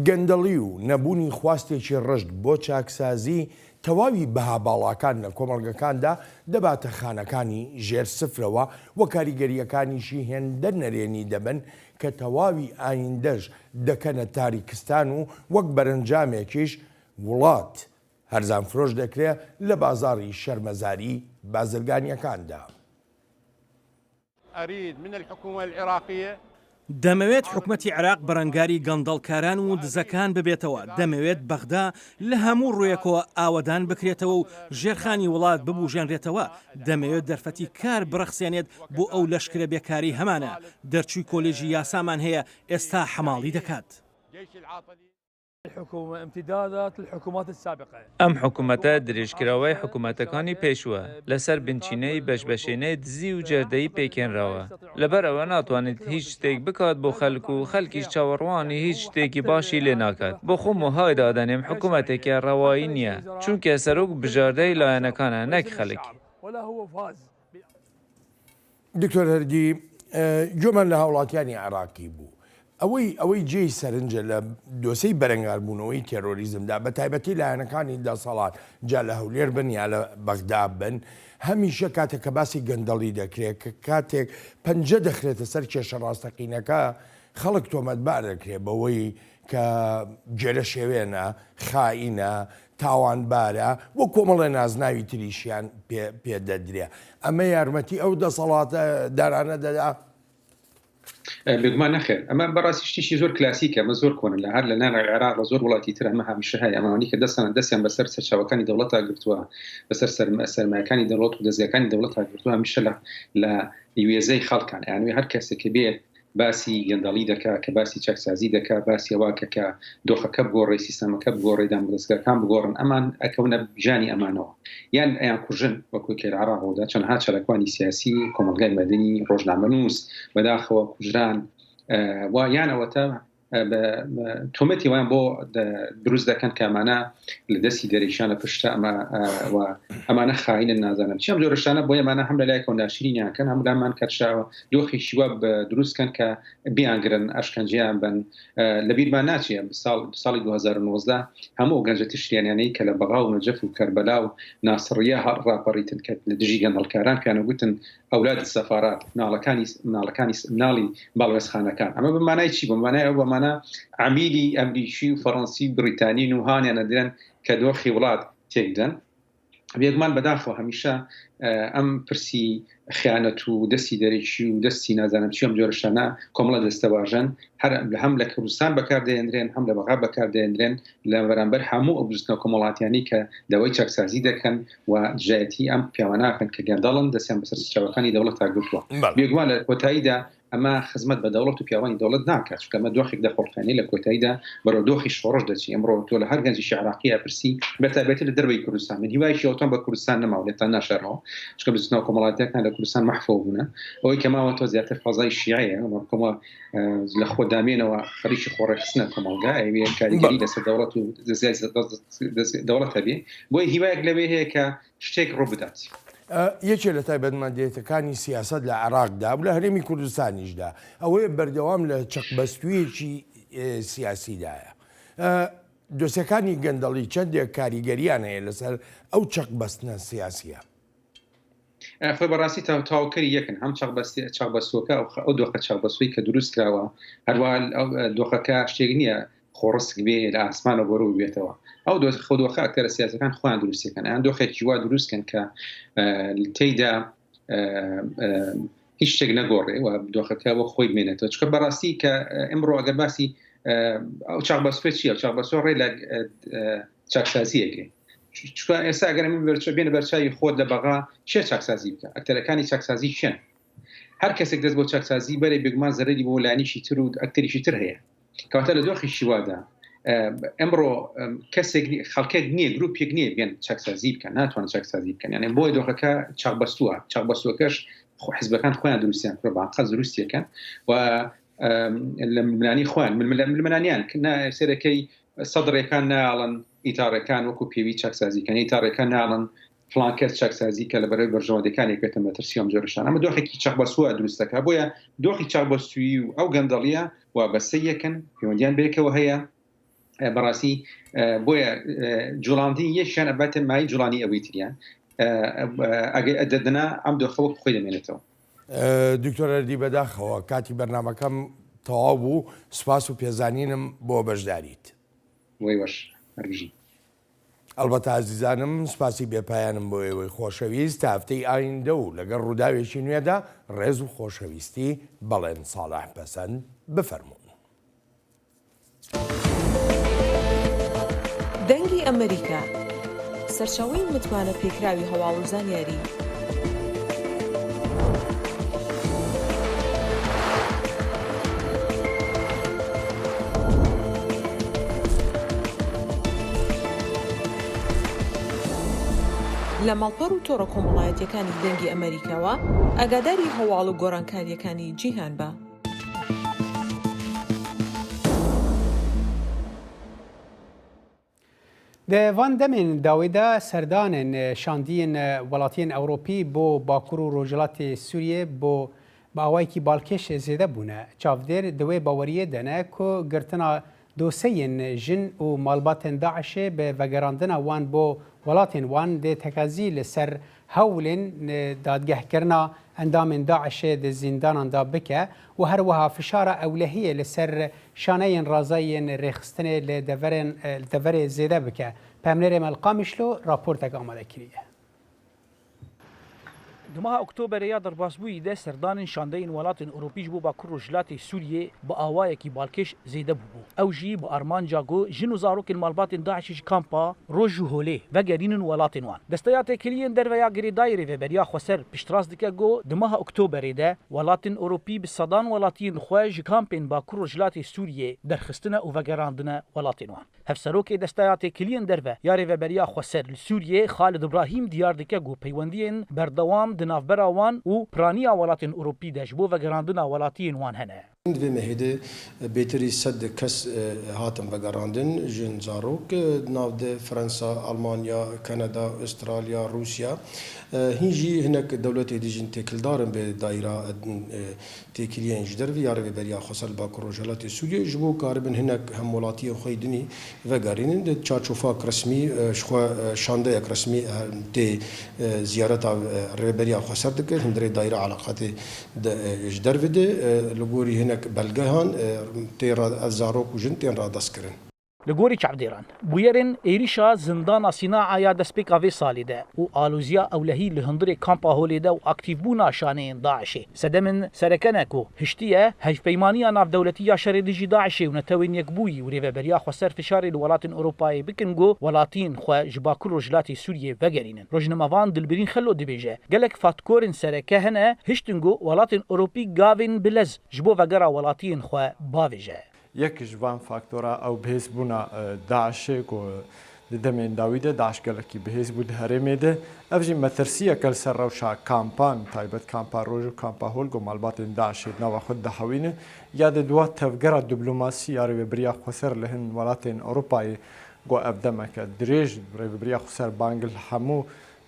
گەندەڵی و نەبوونی خواستێکی ڕژد بۆ چاکسازی تەواوی بەها باڵاکان لە کۆمەڵگەکاندا دەباتە خانەکانی ژێر سفرەوە و کاریگەریەکانیشی هێندە نەرێنی دەبن کە تەواوی ئایندەش دەکەنە تاریکستان و وەک بەرەنجامێکیش وڵات هەرزان فرۆش دەکرێ لە بازاڕی شەرمەزاری بازرگانیەکاندا. أريد من الحكومة العراقية دەمەوێت حکومەتی عێراق بەرەنگاری گەندەڵکاران و دزەکان ببێتەوە. دەمەوێت بەغدا لە هەموو ڕوویەکەوە ئاوەدان بکرێتەوە و ژێرخانی وڵات ببوژێنرێتەوە. دەمەوێت دەرفەتی کار بڕەخسێنێت بۆ ئەو لەشکرە بێکاری هەمانە. دەرچووی کۆلێژی یاسامان هەیە، ئێستا حەماڵی دەکات. الحكومة امتدادات الحكومات السابقة. ئەم حکوومەتە درێژکراوەی حکوومەتەکانی پێشووە. لەسەر بنچینەی بەشبەشێنەی دزی و جەردەیی پێکێنراوە. لەبەر ئەوە ناتوانێت هیچ شتێک بکات بۆ خەلک و خەلکیش چاوەڕوانی هیچ شتێکی باشی لێ ناکات. بۆ خۆم وهای دادەنێم حکوومەتێکە ڕەوایی نییە، چونکە سەرۆک بژاردەی لایەنەکانە نەک خەلک. ولا هو فاز. دکتۆر هەردی، گوێمان لە هاوڵاتیانی عێراقی بوو. ئەوەی ئەوەی جێی سەرنجە لە دۆسەی بەرەنگاربوونەوەی تێرۆریزمدا، بە تایبەتی لایەنەکانی دەسەڵات، جا لە هەولێر بن یا لە بەغدا بن، هەمیشە کاتێک کە باسی گەندەڵی دەکرێت، کە کاتێک پەنجە دەخرێتە سەر کێشە ڕاستەقینەکە، خەڵک تۆمەتبار دەکرێت بەوەی کە گێرە شێوێنە، خائینە، تاوانبارە، وە کۆمەڵێ نازناوی تریشیان پێ پێ دەدرێ. ئەمە یارمەتی ئەو دەسەڵاتە دارانە دەدا؟ بێگومان نەخێر. ئەمە بەڕاستی شتیشی زۆر کلاسیکە، ئەمە زۆر کۆنە، لە هەر لە ناوی عێراق لە زۆر وڵاتی تر ئەمە هەمیشە هەیە. ئەمانەی کە دەستان دەستیان بەسەر سەرچاوەکانی دەوڵەتا گرتووە، بەسەر سەرم- سەرمایەکانی دەوڵەت و دەستگاکانی دەوڵەتا گرتووە، هەمیشە لە لە وێزەی خەڵکان، یانوێ هەر کەسێک کە بێت باسی گەندەڵی دەکا، کە باسی چاکسازی دەکا، باسی ئەوە کە کە دۆخەکە بگۆڕێ، سیستەمەکە بگۆڕێ، دامودەزگاکان بگۆڕن، ئەمان ئەکەونە ژانی ئەمانەوە، یان ئەیان کوژن وەکو کە لە عێراق ڕوودا چەندها چالاکوانی سیاسی، کۆمەڵگای مەدەنی، ڕۆژنامەنووس بەداخەوە کوژران، و یان ئەوەتە بە تۆمەتی وایان بۆ دروست دەکەن کە ئەمانە لە دەستی دەرەکیان لە پشتە ئەمە و ئەمانە خاینن، نازانم چی ئەم جۆرە شتانە بۆ ئێمانە هەم لە لایەکەوە ناشرینیان کەن، هەم لامان کەرشاوە دۆخێکی وا بە دروست کەن کە بیانگرن، ئەشکەنجەیان بن. لە بیرمان ناچێ ساڵ ساڵی دوو هەزار و نۆزدە هەموو ئەو گەنجە تشتیانیانەی کە لە بەغا و نەجەف و کەربەلا و ناسڕیە ڕاپەڕیتن کە لە دژی گەندەڵکاران پیانە گوتن ئەولادی سەفارات، مناڵەکانی مناڵەکانی مناڵی باڵوێزخانەکان. ئەمە بە مانای چی؟ بە مانای ئەو بە مانە عەمیلی ئەمریکی و فەڕەنسی و بریتانین و هانیان ئەدرێن کە دۆخی وڵات تێکدەن. بێگومان بەداخەوە هەمیشە ئەم پرسی خیانەت و دەستی دەرەکی و دەستی نازانم چی ئەم جۆرە شتانە کۆمەڵە دەستەواژەن، هەر هەم لە کوردستان بەکاردەهێنرێن، هەم لە بەغا بەکاردەهێنرێن لە بەرامبەر هەموو ئەو بزوتنەوە کۆمەڵاتیانی کە داوای چاکسازی دەکەن و دژایەتی ئەم پیاوە ناکەن کە گەندەڵن، دەستیان بەسەر سەرچاوەکانی دەوڵەتدا گرتووە. بەڵێ. بێگومان لە کۆتاییدا ئەمە خزمەت بە دەوڵەت و پیاوانی دەوڵەت ناکات، چونکە ئەمە دۆخێک دەخوڵقێنێ، لە کۆتاییدا بەرەو دۆخی شۆڕش دەچی. ئەمڕۆ تۆ لە هەر گەنجێکی عێراقی ئەپرسی، بە تایبەتی لە دەرەوەی کوردستان، من هیوایەکی ئەوتان بە کوردستان نەماوە، لێتان ناشارنەوە، چونکە بزوتنەوە کۆمەڵاتیەکان لە کوردستان مەحفۆ بوونە. ئەوەی کە ماوەتەوە زیاتر فەزای شیعەیە، ئەمە کۆمە لە خۆ دامێنەوە خەریکی خۆڕێخستنە کۆمەڵگا، ئەوێ کاریگەری بەڵێ. لەسەر دەوڵەت و دەست دەوڵەت هەبێ. بۆیە هیوایەک لەوێ هەیە کە شتێک ڕوو بدات. ئە، یەکێ لە تایبەتمەندێتەکانی سیاسەت لە عێراقدا و لە هەرێمی کوردستانیشدا ئەوەیە بەردەوام لە چەقبەستوویەکی، ئێ، سیاسیدایە. ئە، دۆسیەکانی گەندەڵی چەندێک کاریگەریان هەیە لەسەر ئەو چەقبەستنە سیاسیە؟ ئە، خۆی بەڕاستی تا-، تاوکەری یەکن. هەم چەقبەستی-، چەقبەستووەکە، ئەو خ-، ئەو دۆخە چەقبەستووی کە دروست کراوە، هەروە ئەو، ئە، دۆخەکە شتێک نییە خۆڕسک بێ لە ئاسمانەوە بۆرە بێتەوە. ئەو دۆخ-، خۆ دۆخە ئەکتەرە سیاسەکان خۆیان دروستیەکەن. ئەیان دۆخێکی وا دروستکەن کە، ئە، تێیدا، ئە، ئە، هیچ شتێک نەگۆڕێ و دۆخەکە بۆ خۆی بمێنێتەوە. چونکە بەڕاستی کە، ئە، ئەمڕۆ ئەگەر باسی، ئە، ئەو چاقبەستوێ چییە؟ ئەو چاقبەستوێ ڕێ لە، ئە، ئە، چاکسازیەکەی. چ-، چونکە ئێستا ئەگەر ئەمە بەرچە-، بێنە بەرچاوی خۆت لە بەغا، چێ چاکسازی بکە؟ ئەکتەرەکانی چاکسازی چێن؟ هەر کەسێک دەست بۆ چاکسازی بەرێ، بێگومان زەرەری بۆ لایەنیشی تر و ئەکتەریشی تر هەیە. کەواتە لە دۆخێکی وادا، ئە، ئەمڕۆ، ئەم، کەسێک نی-، خەڵکێک نییە، گروپێک نییە بێن چاکسازی بکەن، ناتوانن چاکسازی بکەن. یعنی بۆیە دۆخەکە چاقبەستووە. چاقبەستووەکەش خۆ-، حزبەکان خۆیان دروستیان کردووە، بە عەقڵ دروستیەکەن و، ئەم، لە ململانی خۆیان، ململ-، ململانیان ک-، نا-، سێرەکەی سەدرێکان ناڵن، ئیتاڕێکان وەکو پێوی چاکسازی کەن، ئیتاڕێکان ناڵن فلان کەس چاکسازی کە لە بەرەوەی بەرژەوەندەکانێک بێتە مەترسی ئەم جۆرە شتانە. ئەمە دۆخێکی چەقبەستووە دروست دەکا. بۆیە دۆخی چەقبەستووی و ئەو گەندەڵیە وابەستە یەکن، پەیوەندیان بەیەکەوە هەیە. ئە، بەڕاستی، ئە، بۆیە، ئە، جوڵاندنی یەکیان ئەباتە مای جوڵانی ئەوەی تریان. ئە، ئە، ئەگەر ئەدەدنا ئەم دۆخە وەکو خۆی دەمێنێتەوە. ئە، دکتۆر ئەردی، بەداخەوە کاتی بەرنامەکەم تەواو بوو. سپاس و پێزانینم بۆ بەشداریت. وەی وەش، هەر بژی. ئەلبەتە ئازیزانم، سپاسی بێپایانم بۆ ئێوەی خۆشەویست. تا هەفتەی ئایندە و لەگەڵ ڕووداوێکی نوێدا، ڕێز و خۆشەویستی، بەڵێن ساڵح پەسەند. بفەرموون. دەنگی ئەمریکا، سەرچاوەی متمانە پێکراوی هەواڵ و زانیاری. لە ماڵپەڕ و تۆڕە کۆمەڵایەتیەکانی دەنگی ئەمریکاوە ئاگاداری هەواڵ و گۆڕانکاریەکانی جیهان بە. Di van demên dawî de serdanên şandiyên welatiyên Ewropî bo Bakur û Rojhilatê Sûriyê bo bi awayekî balkêş zêde bûne. Çavdêr di wê baweriyê de ne ku girtina doseyên jin û malbatên DAIŞê bi vegerandina wan bo welatên wan dê tekazî li ser hewlên dadgehkirina endamên DAIŞê di zîndanan de bike û her wiha fişara ewlehiyê li ser şaneyên razayî yên rêxistinê li deverên, li deverê zêde bike. Pemnêrê me li Qamişlo raportek amade kiriye. Di meha Oktoberê ya derbasbûyî de serdanên şandeyên welatên Ewropî ji bo Bakur Rojhilatê Sûriyê bi awayekî balkêş zêde bûbû. Ew jî bi armanca ku jin û zarokên malbatên DAIŞ'ê ji kampa Roj û Holê vegerînin welatên wan. Desteya Têkiliyên Derve ya Girêdayî Rêveberiya Xweser piştrast dike ku di meha Oktoberê de welatên Ewropî bi sedan welatiyên xwe ji kampên Bakur Rojhilatê Sûriyê derxistine û vegerandine welatên wan. Hevserokê Desteya Têkiliyên Derve ya Rêveberiya Xweser li Sûriyê, Xalid Ibrahîm, diyar dike ku peywendiyên berdewam di navbera wan û piraniya welatên Ewropî de ji bo vegerandina welatiyên wan hene. Di vê mehê de bêtirî sed kes, e, hatin vegerandin, jin, zarok, e, di nav de Fransa, Almanya, Kanada, Australya, Rûsya. E, hîn jî hinek dewletê dî jin têkildar in bi dayîra, e, têkiliyên ji derve ya Rêveberiya Xweser li Bakur Rojhilatê Sûriyê ji bo karibin hinek hemwelatiyên xwe yê dinî vegerînin. Di çarçofa resmî, e, ji xwe, e, şandeyek resmî, e, tê, e, ziyareta, e, Rêveberiya Xweser dikir. Hundirê dayîra eleqatê de, e, ji derve de, e, li gorî hinek belgehan, e, tê ra-, ev zarok û jin tên radestkirin. Li gorî çavdêran, bûyerên êrîşa zindana Sînaa ya destpêka vê salê de û aloziya ewlehî li hundirê kampa Holê de û aktîvbûna şaneyên DAIŞ'ê sedemên sereke ne ku hiştiye hevpeymaniya navdewletî ya şerê dijî DAIŞ'ê û Netewên Yekbûyî û Rêveberiya Xweser fişarê li welatên Ewropayê bikin ku welatiyên xwe ji Bakur Rojhilatê Sûriyê vegerînin. Rojnamevan Dilbirîn Xelo dibêje, gelek faktorên sereke hene hiştin ku welatên Ewropî gavên bilez ji bo vegera welatiyên xwe bavêje. Yek ji van faktora ew bihêzbûna, e, DAIŞ'ê ku di demên dawî de DAIŞ gelekî bihêz bû di herêmê de. Ev jî metirsiyeke li ser rewşa kampan, taybet kampa Roj û kampa Hol ku malbatên DAIŞ'ê di nava xwe dihewîne, ya di dua tevgera diplomasî ya Rêveberiya Xweser li hin welatên Ewropayê ku ev demeke dirêj Rêveberiya Xweser bang li hemû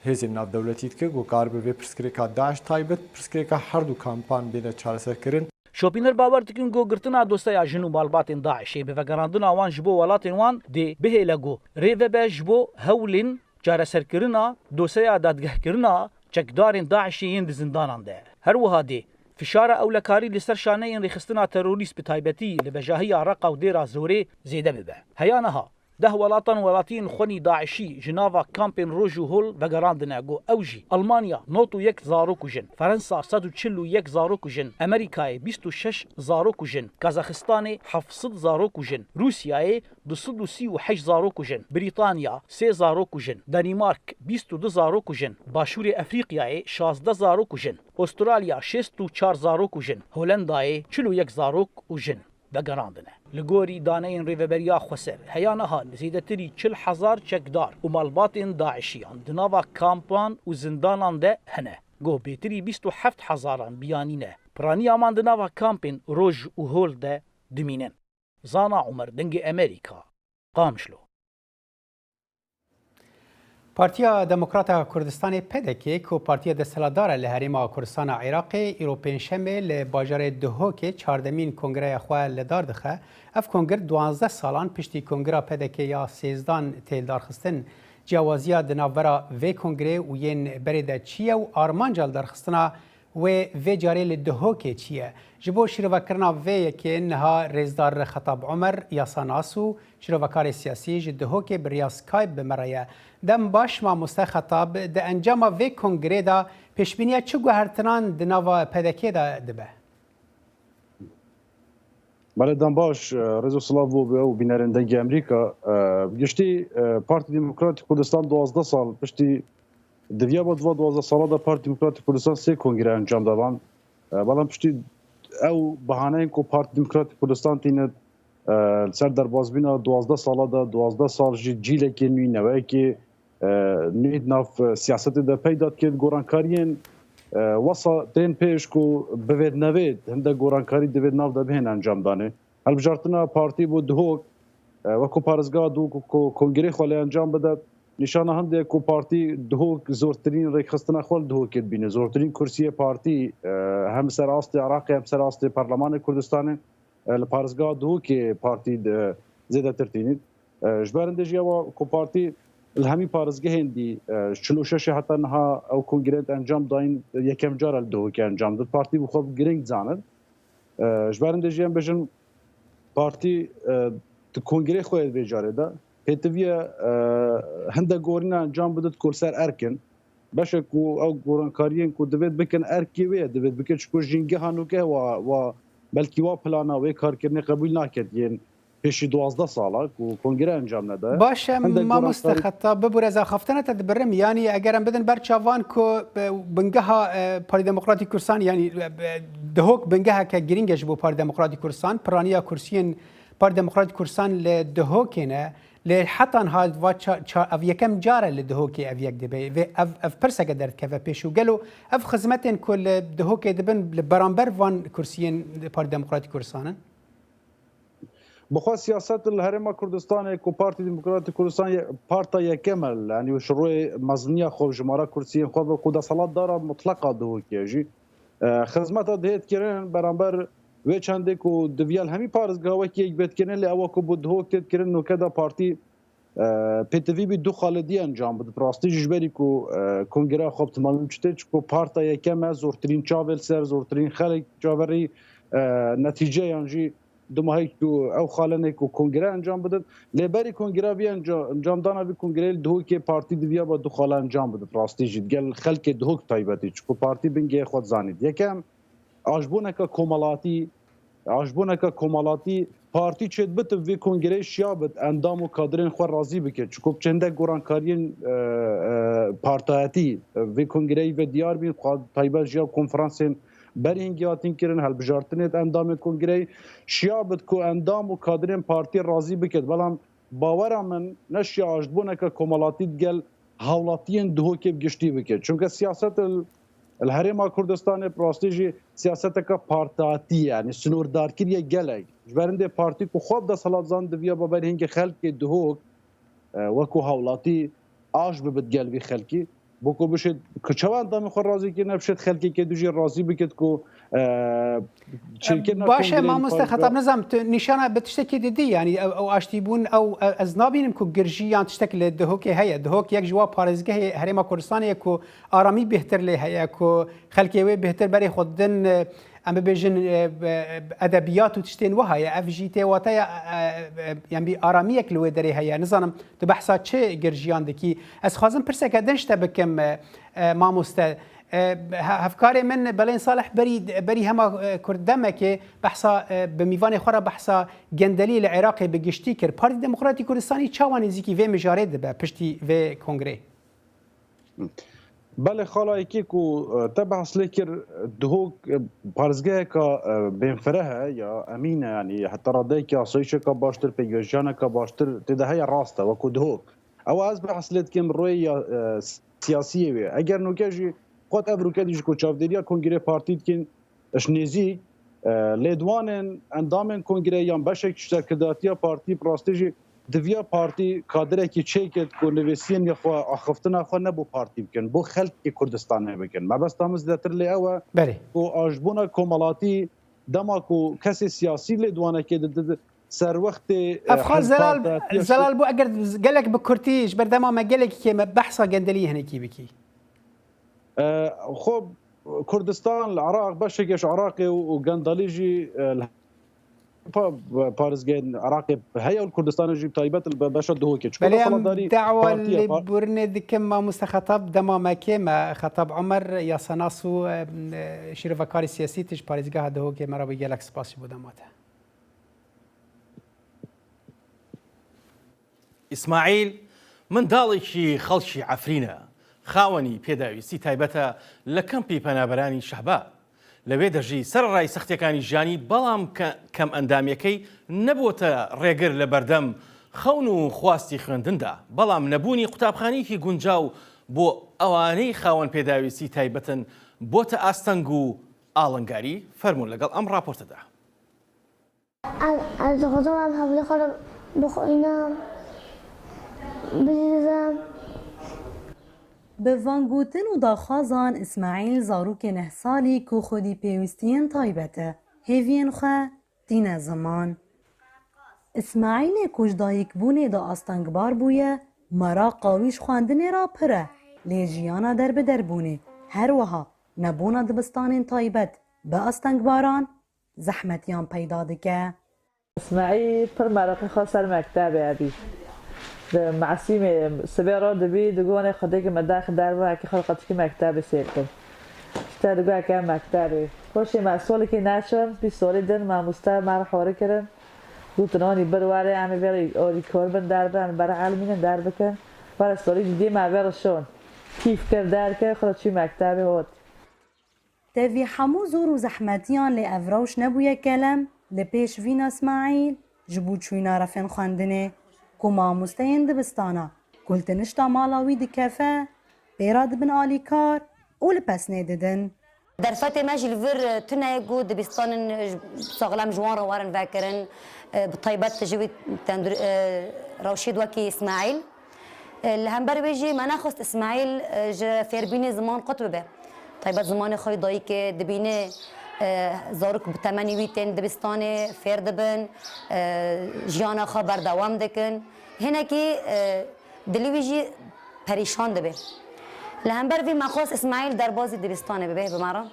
hêzên navdewletî dike ku karibe vê pirsgirêka DAIŞ taybet pirsgirêka her du kampan bêne çareserkirin. Şopîner bawer dikin ku girtina doseya jin û malbatên DAIŞ'ê bi vegerandina wan ji bo welatên wan dê bihêle ku rê vebe ji bo hewlên çareserkirina doseya dadgehkirina çekdarên DAIŞ'ê yên di zindanan de. Her wiha dê fişara ewlekarî li ser şaneyên rêxistina terorîst bi taybetî li bejahiya Reqa û Dêra Zorê zêde bibe. Heya niha deh welatan welatiyên xwenî DAIŞ'î ji nava kampên Roj û Hol vegerandine ku ew jî Almanya nod û yek zarok û jin, Fransa sed û çil û yek zarok û jin, Amerîkayê bîst û şeş zarok û jin, Kazaxistanê heft sed zarok û jin, Rûsyayê du sed û sî û heşt zarok û jin, Brîtanya sê zarok û jin, Danîmark bîst û du zarok û jin, Başûrê Efrîqyayê şazdeh zarok û jin, Ostralya şêst û çar zarok û jin, Holendayê çil û yek zarok û jin vegerandine. Li gorî daneyên Rêveberiya Xweser, heya niha zêdetirî çil hezar çekdar û malbatên DAIŞ'iyan di nava kampan û zindanan de hene. Ku bêtirî bîst û heft hezaran biyanî ne, piraniya wan di nava kampên Roj û Hol de dimînin. Zana Umer, Dengê Amerîka, Qamişlo. Partiya Demokrata Kurdistanê, P D K, ku partiya desthilatdar e li Herêma Kurdistana Iraqê, îro Pêncşemê li bajarê Duhokê çardemîn kongreya xwe li dar dixe. Ev kongir duwazdeh salan piştî kongira P D K ya sêzdan tê lidarxistin. Ciyawaziya di navbera vê kongirê û yên berê de çi ye û armanca lidarxistina wê vê carê li Duhokê çi ye? Ji bo şîrovekirina vê yekê niha rêzdar Xetab Omer, yasanas û şîrovekarê siyasî ji Duhokê bi riya Skype bi me re ye. Dem baş mamoste Xetab, di encama vê kongirê de pêşbîniya çi guhertinan di nava P D K de dibe? Belê, dem baş, e, rêz û silav bo we û bînerên Dengê Amerîka. E, giştî, e, Partî Demokratîk Kurdistan duwazdeh sal piştî, di viya ba duwa duwazdeh sala de Partî Demokratîk Kurdistan sê kongre encam dadan. E, belam piştî ew bahaneyên ku Partî Demokratîk Kurdistan tîne, e, li ser derbasbîna duwazdeh sala de, duwazdeh sal jî cîlekê nû, neweyekê, e, nû di nav, e, siyasetê de peyda dike, gorankariyên, e, wesa tên pêş ku bivêt nevêt, hindek gorankarî divêt nav de bihên encam danê. Hilbijartina partî bo Duhok, e, wekî parêzgeha Duhok ku kongrê xwe lê encam bide, nîşana hindê ku partî Duhok zortirîn rêkxistina xwe li Duhokê dibîne. Zortirîn kursiyê partî, e, hem ser astê Iraqê hem ser astê Perlemanê Kurdistanê, e, li parêzgeha Duhokê partî de zêdetir tînî. E, ji ber hindê jî ewa ku partî li hemî parêzgehên dî, e, ji çil û şeş heta niha ew kongreyên encam dayîn, yekem cara li Duhokê encam did. Partî bi xwe giring dizanir. E, ji ber hindê jî em bêjin partî, e, di kongrê xwe yê vê carê de pêtiviye, e, hindek gorîna encam bidit ku li ser erk in. beşek ku ew gorankariyên ku divêt bikin erkê wê ye, divêt bikin, çiku jîngeha nûke wa, wa belkî wa plana wê karkirinê qebûl naket yên pêşî duwazdeh sala ku kongre encam nede. Baş e, Hindek mamoste gorankar- Xetab, bibûre ez axaftina te dibirim. Yanî eger em bidin ber çavan ku, e, bingeha, e, Parî Demokratîk Kursan, yanî, e, e, Dihok bingeheke girîng e ji bo Parî Demokratîk Kursan, piraniya kursiyên Parî Demokratîk Kursan li Dihokê ne. Lê heta niha va ça-, ça-, ev yekem car e li Dihokê ev yek dibe. Vê ev, ev pirseke derdikeve pêş û gelo ev xizmetên ku li Dihokê dibin li beramber van kursiyên Parî Demokratîk Kursan in? Bi xwe siyaset li Herêma Kurdistanê ku Partî Demokratîk Kurdistan ye-, parta yekem e, yanî ji rûyê meziniya xwe, jimara kursiyên xwe ve ku desthilatdara mutleqa Dihokê jî, e, xizmeta dihê dikirin beramber wê çendê ku diviya li hemî parêzgeha wekî yek bê dikirin, lê ewa ku bi Dihok tê dikirin, nûke de partî, e, pêtivî bî du xalidî encam bidin. Bi rastî jî ji berî ku, e, kongreya xwe bi timamî biçite, çiku parta yekem e, zortirîn çavê li ser, zortirîn xelk çaverî, e, netîceyan jî du mahê ku ew xalenê ku kongre encam bidin. Lê berî kongreya vî enca-, encamdana vî kongreyê li Dihokê partî diviya ba du xala encam bidin. Rastî jî digel xelkê Dihok taybetî, çiku partî bingehê xwe dizanît. Yekem, ajbûneke komelatî, ajbûneke komelatî partî çêdibit vî kongreyê şiya bit endam û kadrên xwe razî bike. Çiku bi çende gorankariyên, e, e, partayetî, e, vî kongreyî ve diyar bîn, xwe taybet jî ya konferansên berî hingî hatin kirin, hilbijartinê di endamên kongreyî şiya bit ku endam û kadrên partî razî bikit. Belam bawera min neşiya aştbûneke komelatî digel hawlatiyên Dihokê bi giştî bike. Çunke siyaset li, li Herêma Kurdistanê bi rastî jî siyaseteke partayetî ye, yanî sinordarkirî ye gelek. Ji berindê partî ku xwe bi desthilat zan diviya ba ber hingê xelkê Dihok, e, wekû hawlatî aş bibit gel vî xelkî. Bo ku bişêt, ku çawa endamê xwe razî kir, ne bişêt xelkê kê du jî razî bikit ku, e, çêkirina Baş e, kongreya mamoste parêzgeha Xetab, nizam, tu nîşana bi tiştekî didî, yanî ew, ew aştîbûn, ew, e, ez nabînim ku girjî yan tiştek li Dihokê heye. Dihok yek ji wa parêzgehê Herêma Kurdistanê ye ku aramî bêhtir lê heye, ku xelkê wê bêhtir berê xwe didin, e, em bibêjin, e, e, edebiyat û tiştên wiha ye. Ev jî tê wateya, e, e, e, yanî bir aramiyek li wê derê heye. Nizanim, tu behsa çi girjiyan dikî? Ez xwazim pirseke din ji te bikim, e, e, mamoste. E, he-, hevkarê min Belên Salih berî, berî hema, e, kurt demekê behsa, e, bi mîvanê xwe re behsa gendeliyê li Iraqê bi giştî kir. Partî Demokratîk Kurdistanî çawa nêzîkî vê mijarê dibe piştî vê kongrê? Belê, xala yekê ku, e, te behs lê kir, Duhok, e, parêzgeheka, e, bênfireh e ya emîn e, yanî heta radeyekî asayîşeka baştir, pêkvejiyaneka baştir tê de heye, rast e, wekû Duhok. Ew ez behs lê dikim rûyê ya, e, siyasiyê wê. Eger nûke jî xwet ev rûke dî ji ku çavdêriya kongrê partî dikin, ji nêzîk, e, lêdwanên endamên kongreyê yan beşek ji serkirdatiya partî bi rastî jî diviya partî kadirekî çêket ku nivîsiyên ya xwe, axiftina xwe ne bo partî bikin, bo xelkê Kurdistanê bikin. Mebesta min zêdetir lê ew e Belê. ku aşbûna komelatî dema ku kesê siyasî lêdwanekê dide ser wextê, e, Ev xal hizb Zelal, partiyatiya Zelal bû, eger gelek bi kurtî ji ber dema me gelekî kêm e, behsa gendeliyê hinekî bikî. E, xwe Kurdistan li Iraq, beşekê ji Iraqê û, û gendelî jî, e, li pa-, parêzgehên Iraqê heye û li Kurdistanê jî bi taybet li be-, beşa Duhokê. Çiku Belê, em desthilatdarî dawa partiye, lê par- burinê dikim, mamoste Xetab, dema me kêm e, Xetab Omer, yasanas û, e, e, şîrovekarê siyasî, tu ji parêzgeha Duhokê me re bû, gelek spas ji bo dema te. ئیسماعیل منداڵێکی خەڵکی عەفرینە، خاوەنی پێداویستی تایبەتە لە کەمپی پەنابەرانی شەهبا. لەوێ دەژی، سەرەڕای سەختیەکانی ژیانی، بەڵام کە-، کەم ئەندامیەکەی نەبووتە ڕێگر لە بەردەم خەون و خواستی خوێندندا. بەڵام نەبوونی قوتابخانەیەکی گونجاو بۆ ئەوانەی خاوەن پێداویستی تایبەتن بۆتە ئاستەنگ و ئاڵنگاری. فەرموون لەگەڵ ئەم ڕاپۆرتەدا. Ez, ez dixwazim ev hevlê xwe re bixwînim, bidizim. Bi van gotin û daxwazan Îsmaîl zarokê neh salî ku xwedî pêwîstiyên taybet e, hêviyên xwe tîne ziman. Îsmaîlê ku ji dayikbûnê de astengbar bûye, meraqa wî ji xwendinê re pir e, lê jiyana derbiderbûnê, her wiha nebûna dibistanên taybet bi astengbaran, zehmetiyan peyda dike. Îsmaîl pir meraqî xwe ser mektebê hebî. Di Mesîmê sibê re dibî, digonê xwedê ki me daxil derve, ki xwe qetikî mektebê sêr kir. Îşte digo eke mektebê. Xweşê me solekî neçin, pî solî din mamoste me re hori kirin. Gotin, "Onî bir were, em ê vêrê orî kor bin derve, em ê bere elmînin derbikin." Were solî dî me vêrê şon. Kîf kir derke, xwe çû mektebê hot. Tevî hemû zor û zehmetiyan lê ev rewş nebûye kelem li pêş vîna Îsmaîl ji bo çûyîna refên xwendinê ku mamosteyên dibistana ku li tinişta mala wî dikefe, pê re dibin alîkar û li pesnê didin. Derfetê me jî li vir tune ye ku dibistanin saxlem ji wan re werin vekirin, bi taybet ji wî tendur-, rewşê wekî Îsmaîl. Li hember wê jî me nexwest Îsmaîl, e, ji fêrbûnê ziman qut bibe. Taybet zimanê xwe yê dayikê dibîne, e, zarok bi temenî wî tên dibistanê, fêr dibin, e, jiyana xwe berdewam dikin. Hinekî, e, dilê wî jî perîşan dibe. Li hember vê me xwest Îsmaîl derbazî dibistanê bibe, bi me re.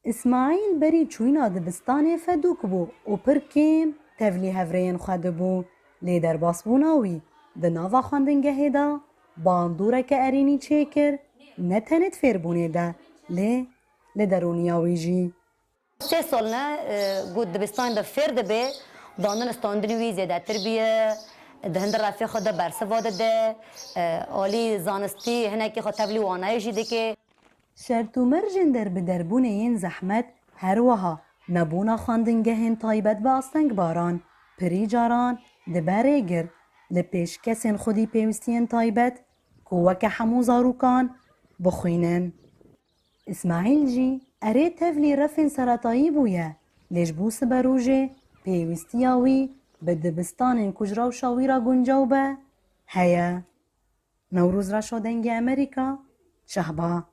Îsmaîl berî çûyîna dibistanê fedûk bû û pir kêm tevlî hevrêyên xwe dibû, lê derbasbûna wî di nava xwendingehê de bandoreke erênî çêkir, ne tenê di fêrbûnê de, lê li derûniya wî jî. Sê sal ne, e, ku dibistanê de fêr dibe, dandin û standinê wî zêdetir bûye, di hundir refê xwe de bersiva dide, e, alî zanistî hinekî xwe tevlî wanayê jî dike. Şert û mercên derbidarbûnê yên zehmet, her wiha nebûna xwendingehên taybet bi astengbaran, pirî caran dibe rêgir li pêş kesên xwedî pêwîstiyên taybet ku weke hemû zarokan bixwînin. Îsmaîl jî erê tevlî refên seretayî bûye, lê ji bo siberojê pêwîstiya wî bi dibistanên ku ji rewşa wî re guncaw be, heye. Newroz Reşo, Dengê Amerîka, Şehba.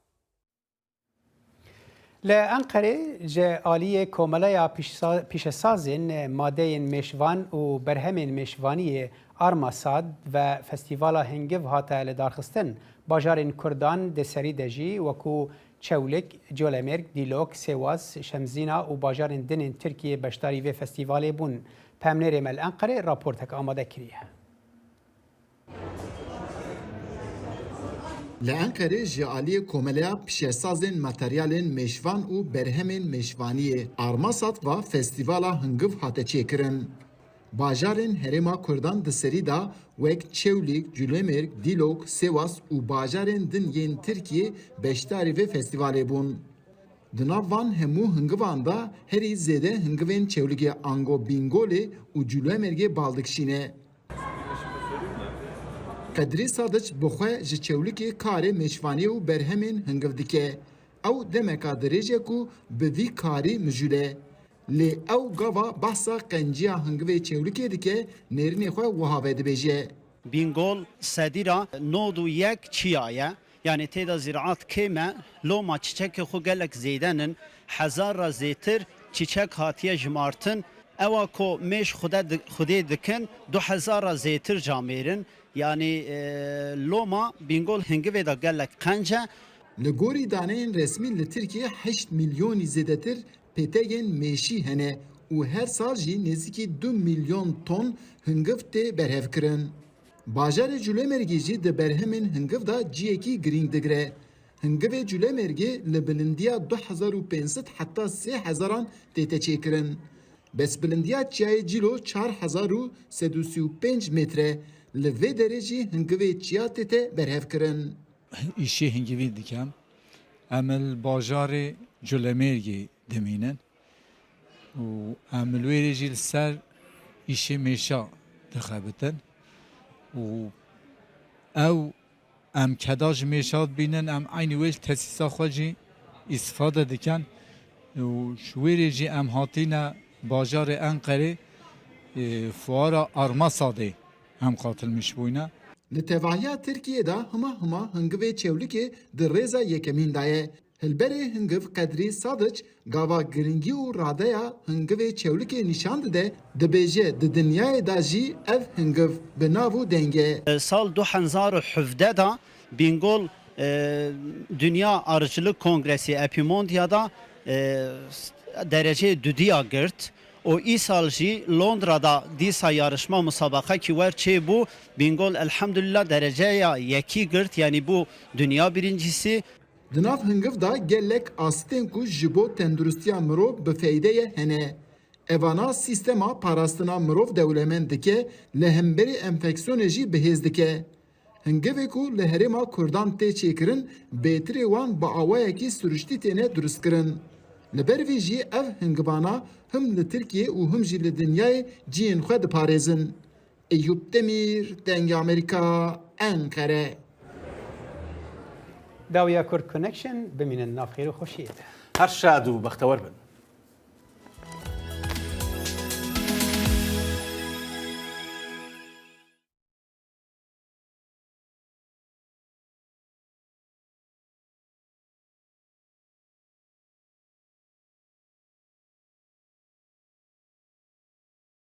Li Enqerê ji aliyê Komeleya Pîşsa-, Pîşesazên Madeyên Mêşvan û Berhemên Mêşvaniyê Armasad ve Festîvala Hingiv hate lidarxistin. Bajarên Kurdan di serî de jî wekû Çewlik, Colemêrg, Dîlok, Sêwas, Şemzîna û bajarên din ên Tirkiyê beşdarî vê festîvalê bûn. Pemnêrê me li Enqerê raportek amade kiriye. Li Enqerê ji aliyê Komeleya Pîşesazên Materyalên Mêşvan û Berhemên Mêşvaniyê Armasat ve Festîvala Hingiv hate çêkirin. Bajarên Herêma Kurdan di serî de wek Çewlîg, Culemêrg, Dîlok, Sêwas û bajarên din yên Tirkiyê beşdarî vê festîvalê bûn. Di nav van hemû hingivan de herî zêde hingivên Çewligê ango Bîngolê û Culemêrgê bal dikişîne. Qedrî Sadiç bi xwe ji Çewlikê karê mêşvaniyê û berhemên hingiv dike. Ew demeka dirêj e ku bi vî karî mijûl e. Lê ew gava behsa qenciya hingivê Çewlikê dike, nêrînê xwe wiha vedibêje. Bîngol sedî ra nod û yek çiya ye. Yanî tê de zîraat kêm e, loma çîçekê xwe gelek zêde nin, hezar ra zêtir çîçek hatiye jimartin. Ewa ku mêş xude di-, xwedê dikin, du hezar ra zêtir camêr in. Yanî, e, loma Bîngol hingivê de gelek qenc e. Li gorî daneyên resmî li Tirkiyê heşt milyonî zêdetir pêtegên mêşî hene û her sal jî nêzîkî du milyon ton hingiv tê berhevkirin. Bajarê Culemêrgê jî di berhemên hingiv de ciyekî girîng digire. Hingivê Culemêrgê li bilindiya du hezar û pênc sed heta sê hezaran tête çêkirin. Bes bilindiya çiyayê Cîlo çar hezar û sed û sî û pênc metre, li vê derê jî hingivê çiya tête berhevkirin. Îşê hingivî dikem. Em li bajarê Culemêrgê dimînin û em li wêrê jî li ser îşê mêşa dixebitin û ew em keda ji mêşa dibînin, em eynî wê ji tesîsa xwe jî îstifade dikin û ji wêrê jî em hatîne bajarê Enqerê, e, fuara Armasadê em qatilmiş bûyne. Li tevahiya Tirkiyê de hima hima hingivê Çewlikê di rêza yekemîn de ye. Hilberê hingiv Qedrî Sadiç gava giringî û radeya hingivê Çewlikê nîşan dide, dibêje di dinyayê de jî ev hingiv bi nav û deng e. Sal du hezar û hevdeh de Bîngol, e, Dünya Arıcılık Kongresi Epimondia'da, e, dereceyê dudiya girt. Û îsal jî Londra da dîsa yarişma, musabaqekî wer çêbû. Bîngol elhamdulillah dereceya yekî girt, yanî bû dinya birincisi. Di nav hingiv de gelek astên ku ji bo tenduristiya mirov bi feyde ye hene. Evana sîstema parastina mirov dewlemend dike, li hemberî enfeksiyonê jî bihêz dike. Hingivê ku li herêma Kurdan tê çêkirin, bêtirê wan bi awayekî siruştî têne durustkirin. Li ber vê jî ev hingivana him li Tirkiyê û him jî li dinyayê cihên xwe diparêzin. Eyûp Demîr, Dengê Amerîka, Enqere. Dawiya Kurd Connection, bimînin nav xêr û xweşiyê de. Her şad û bextewer bin.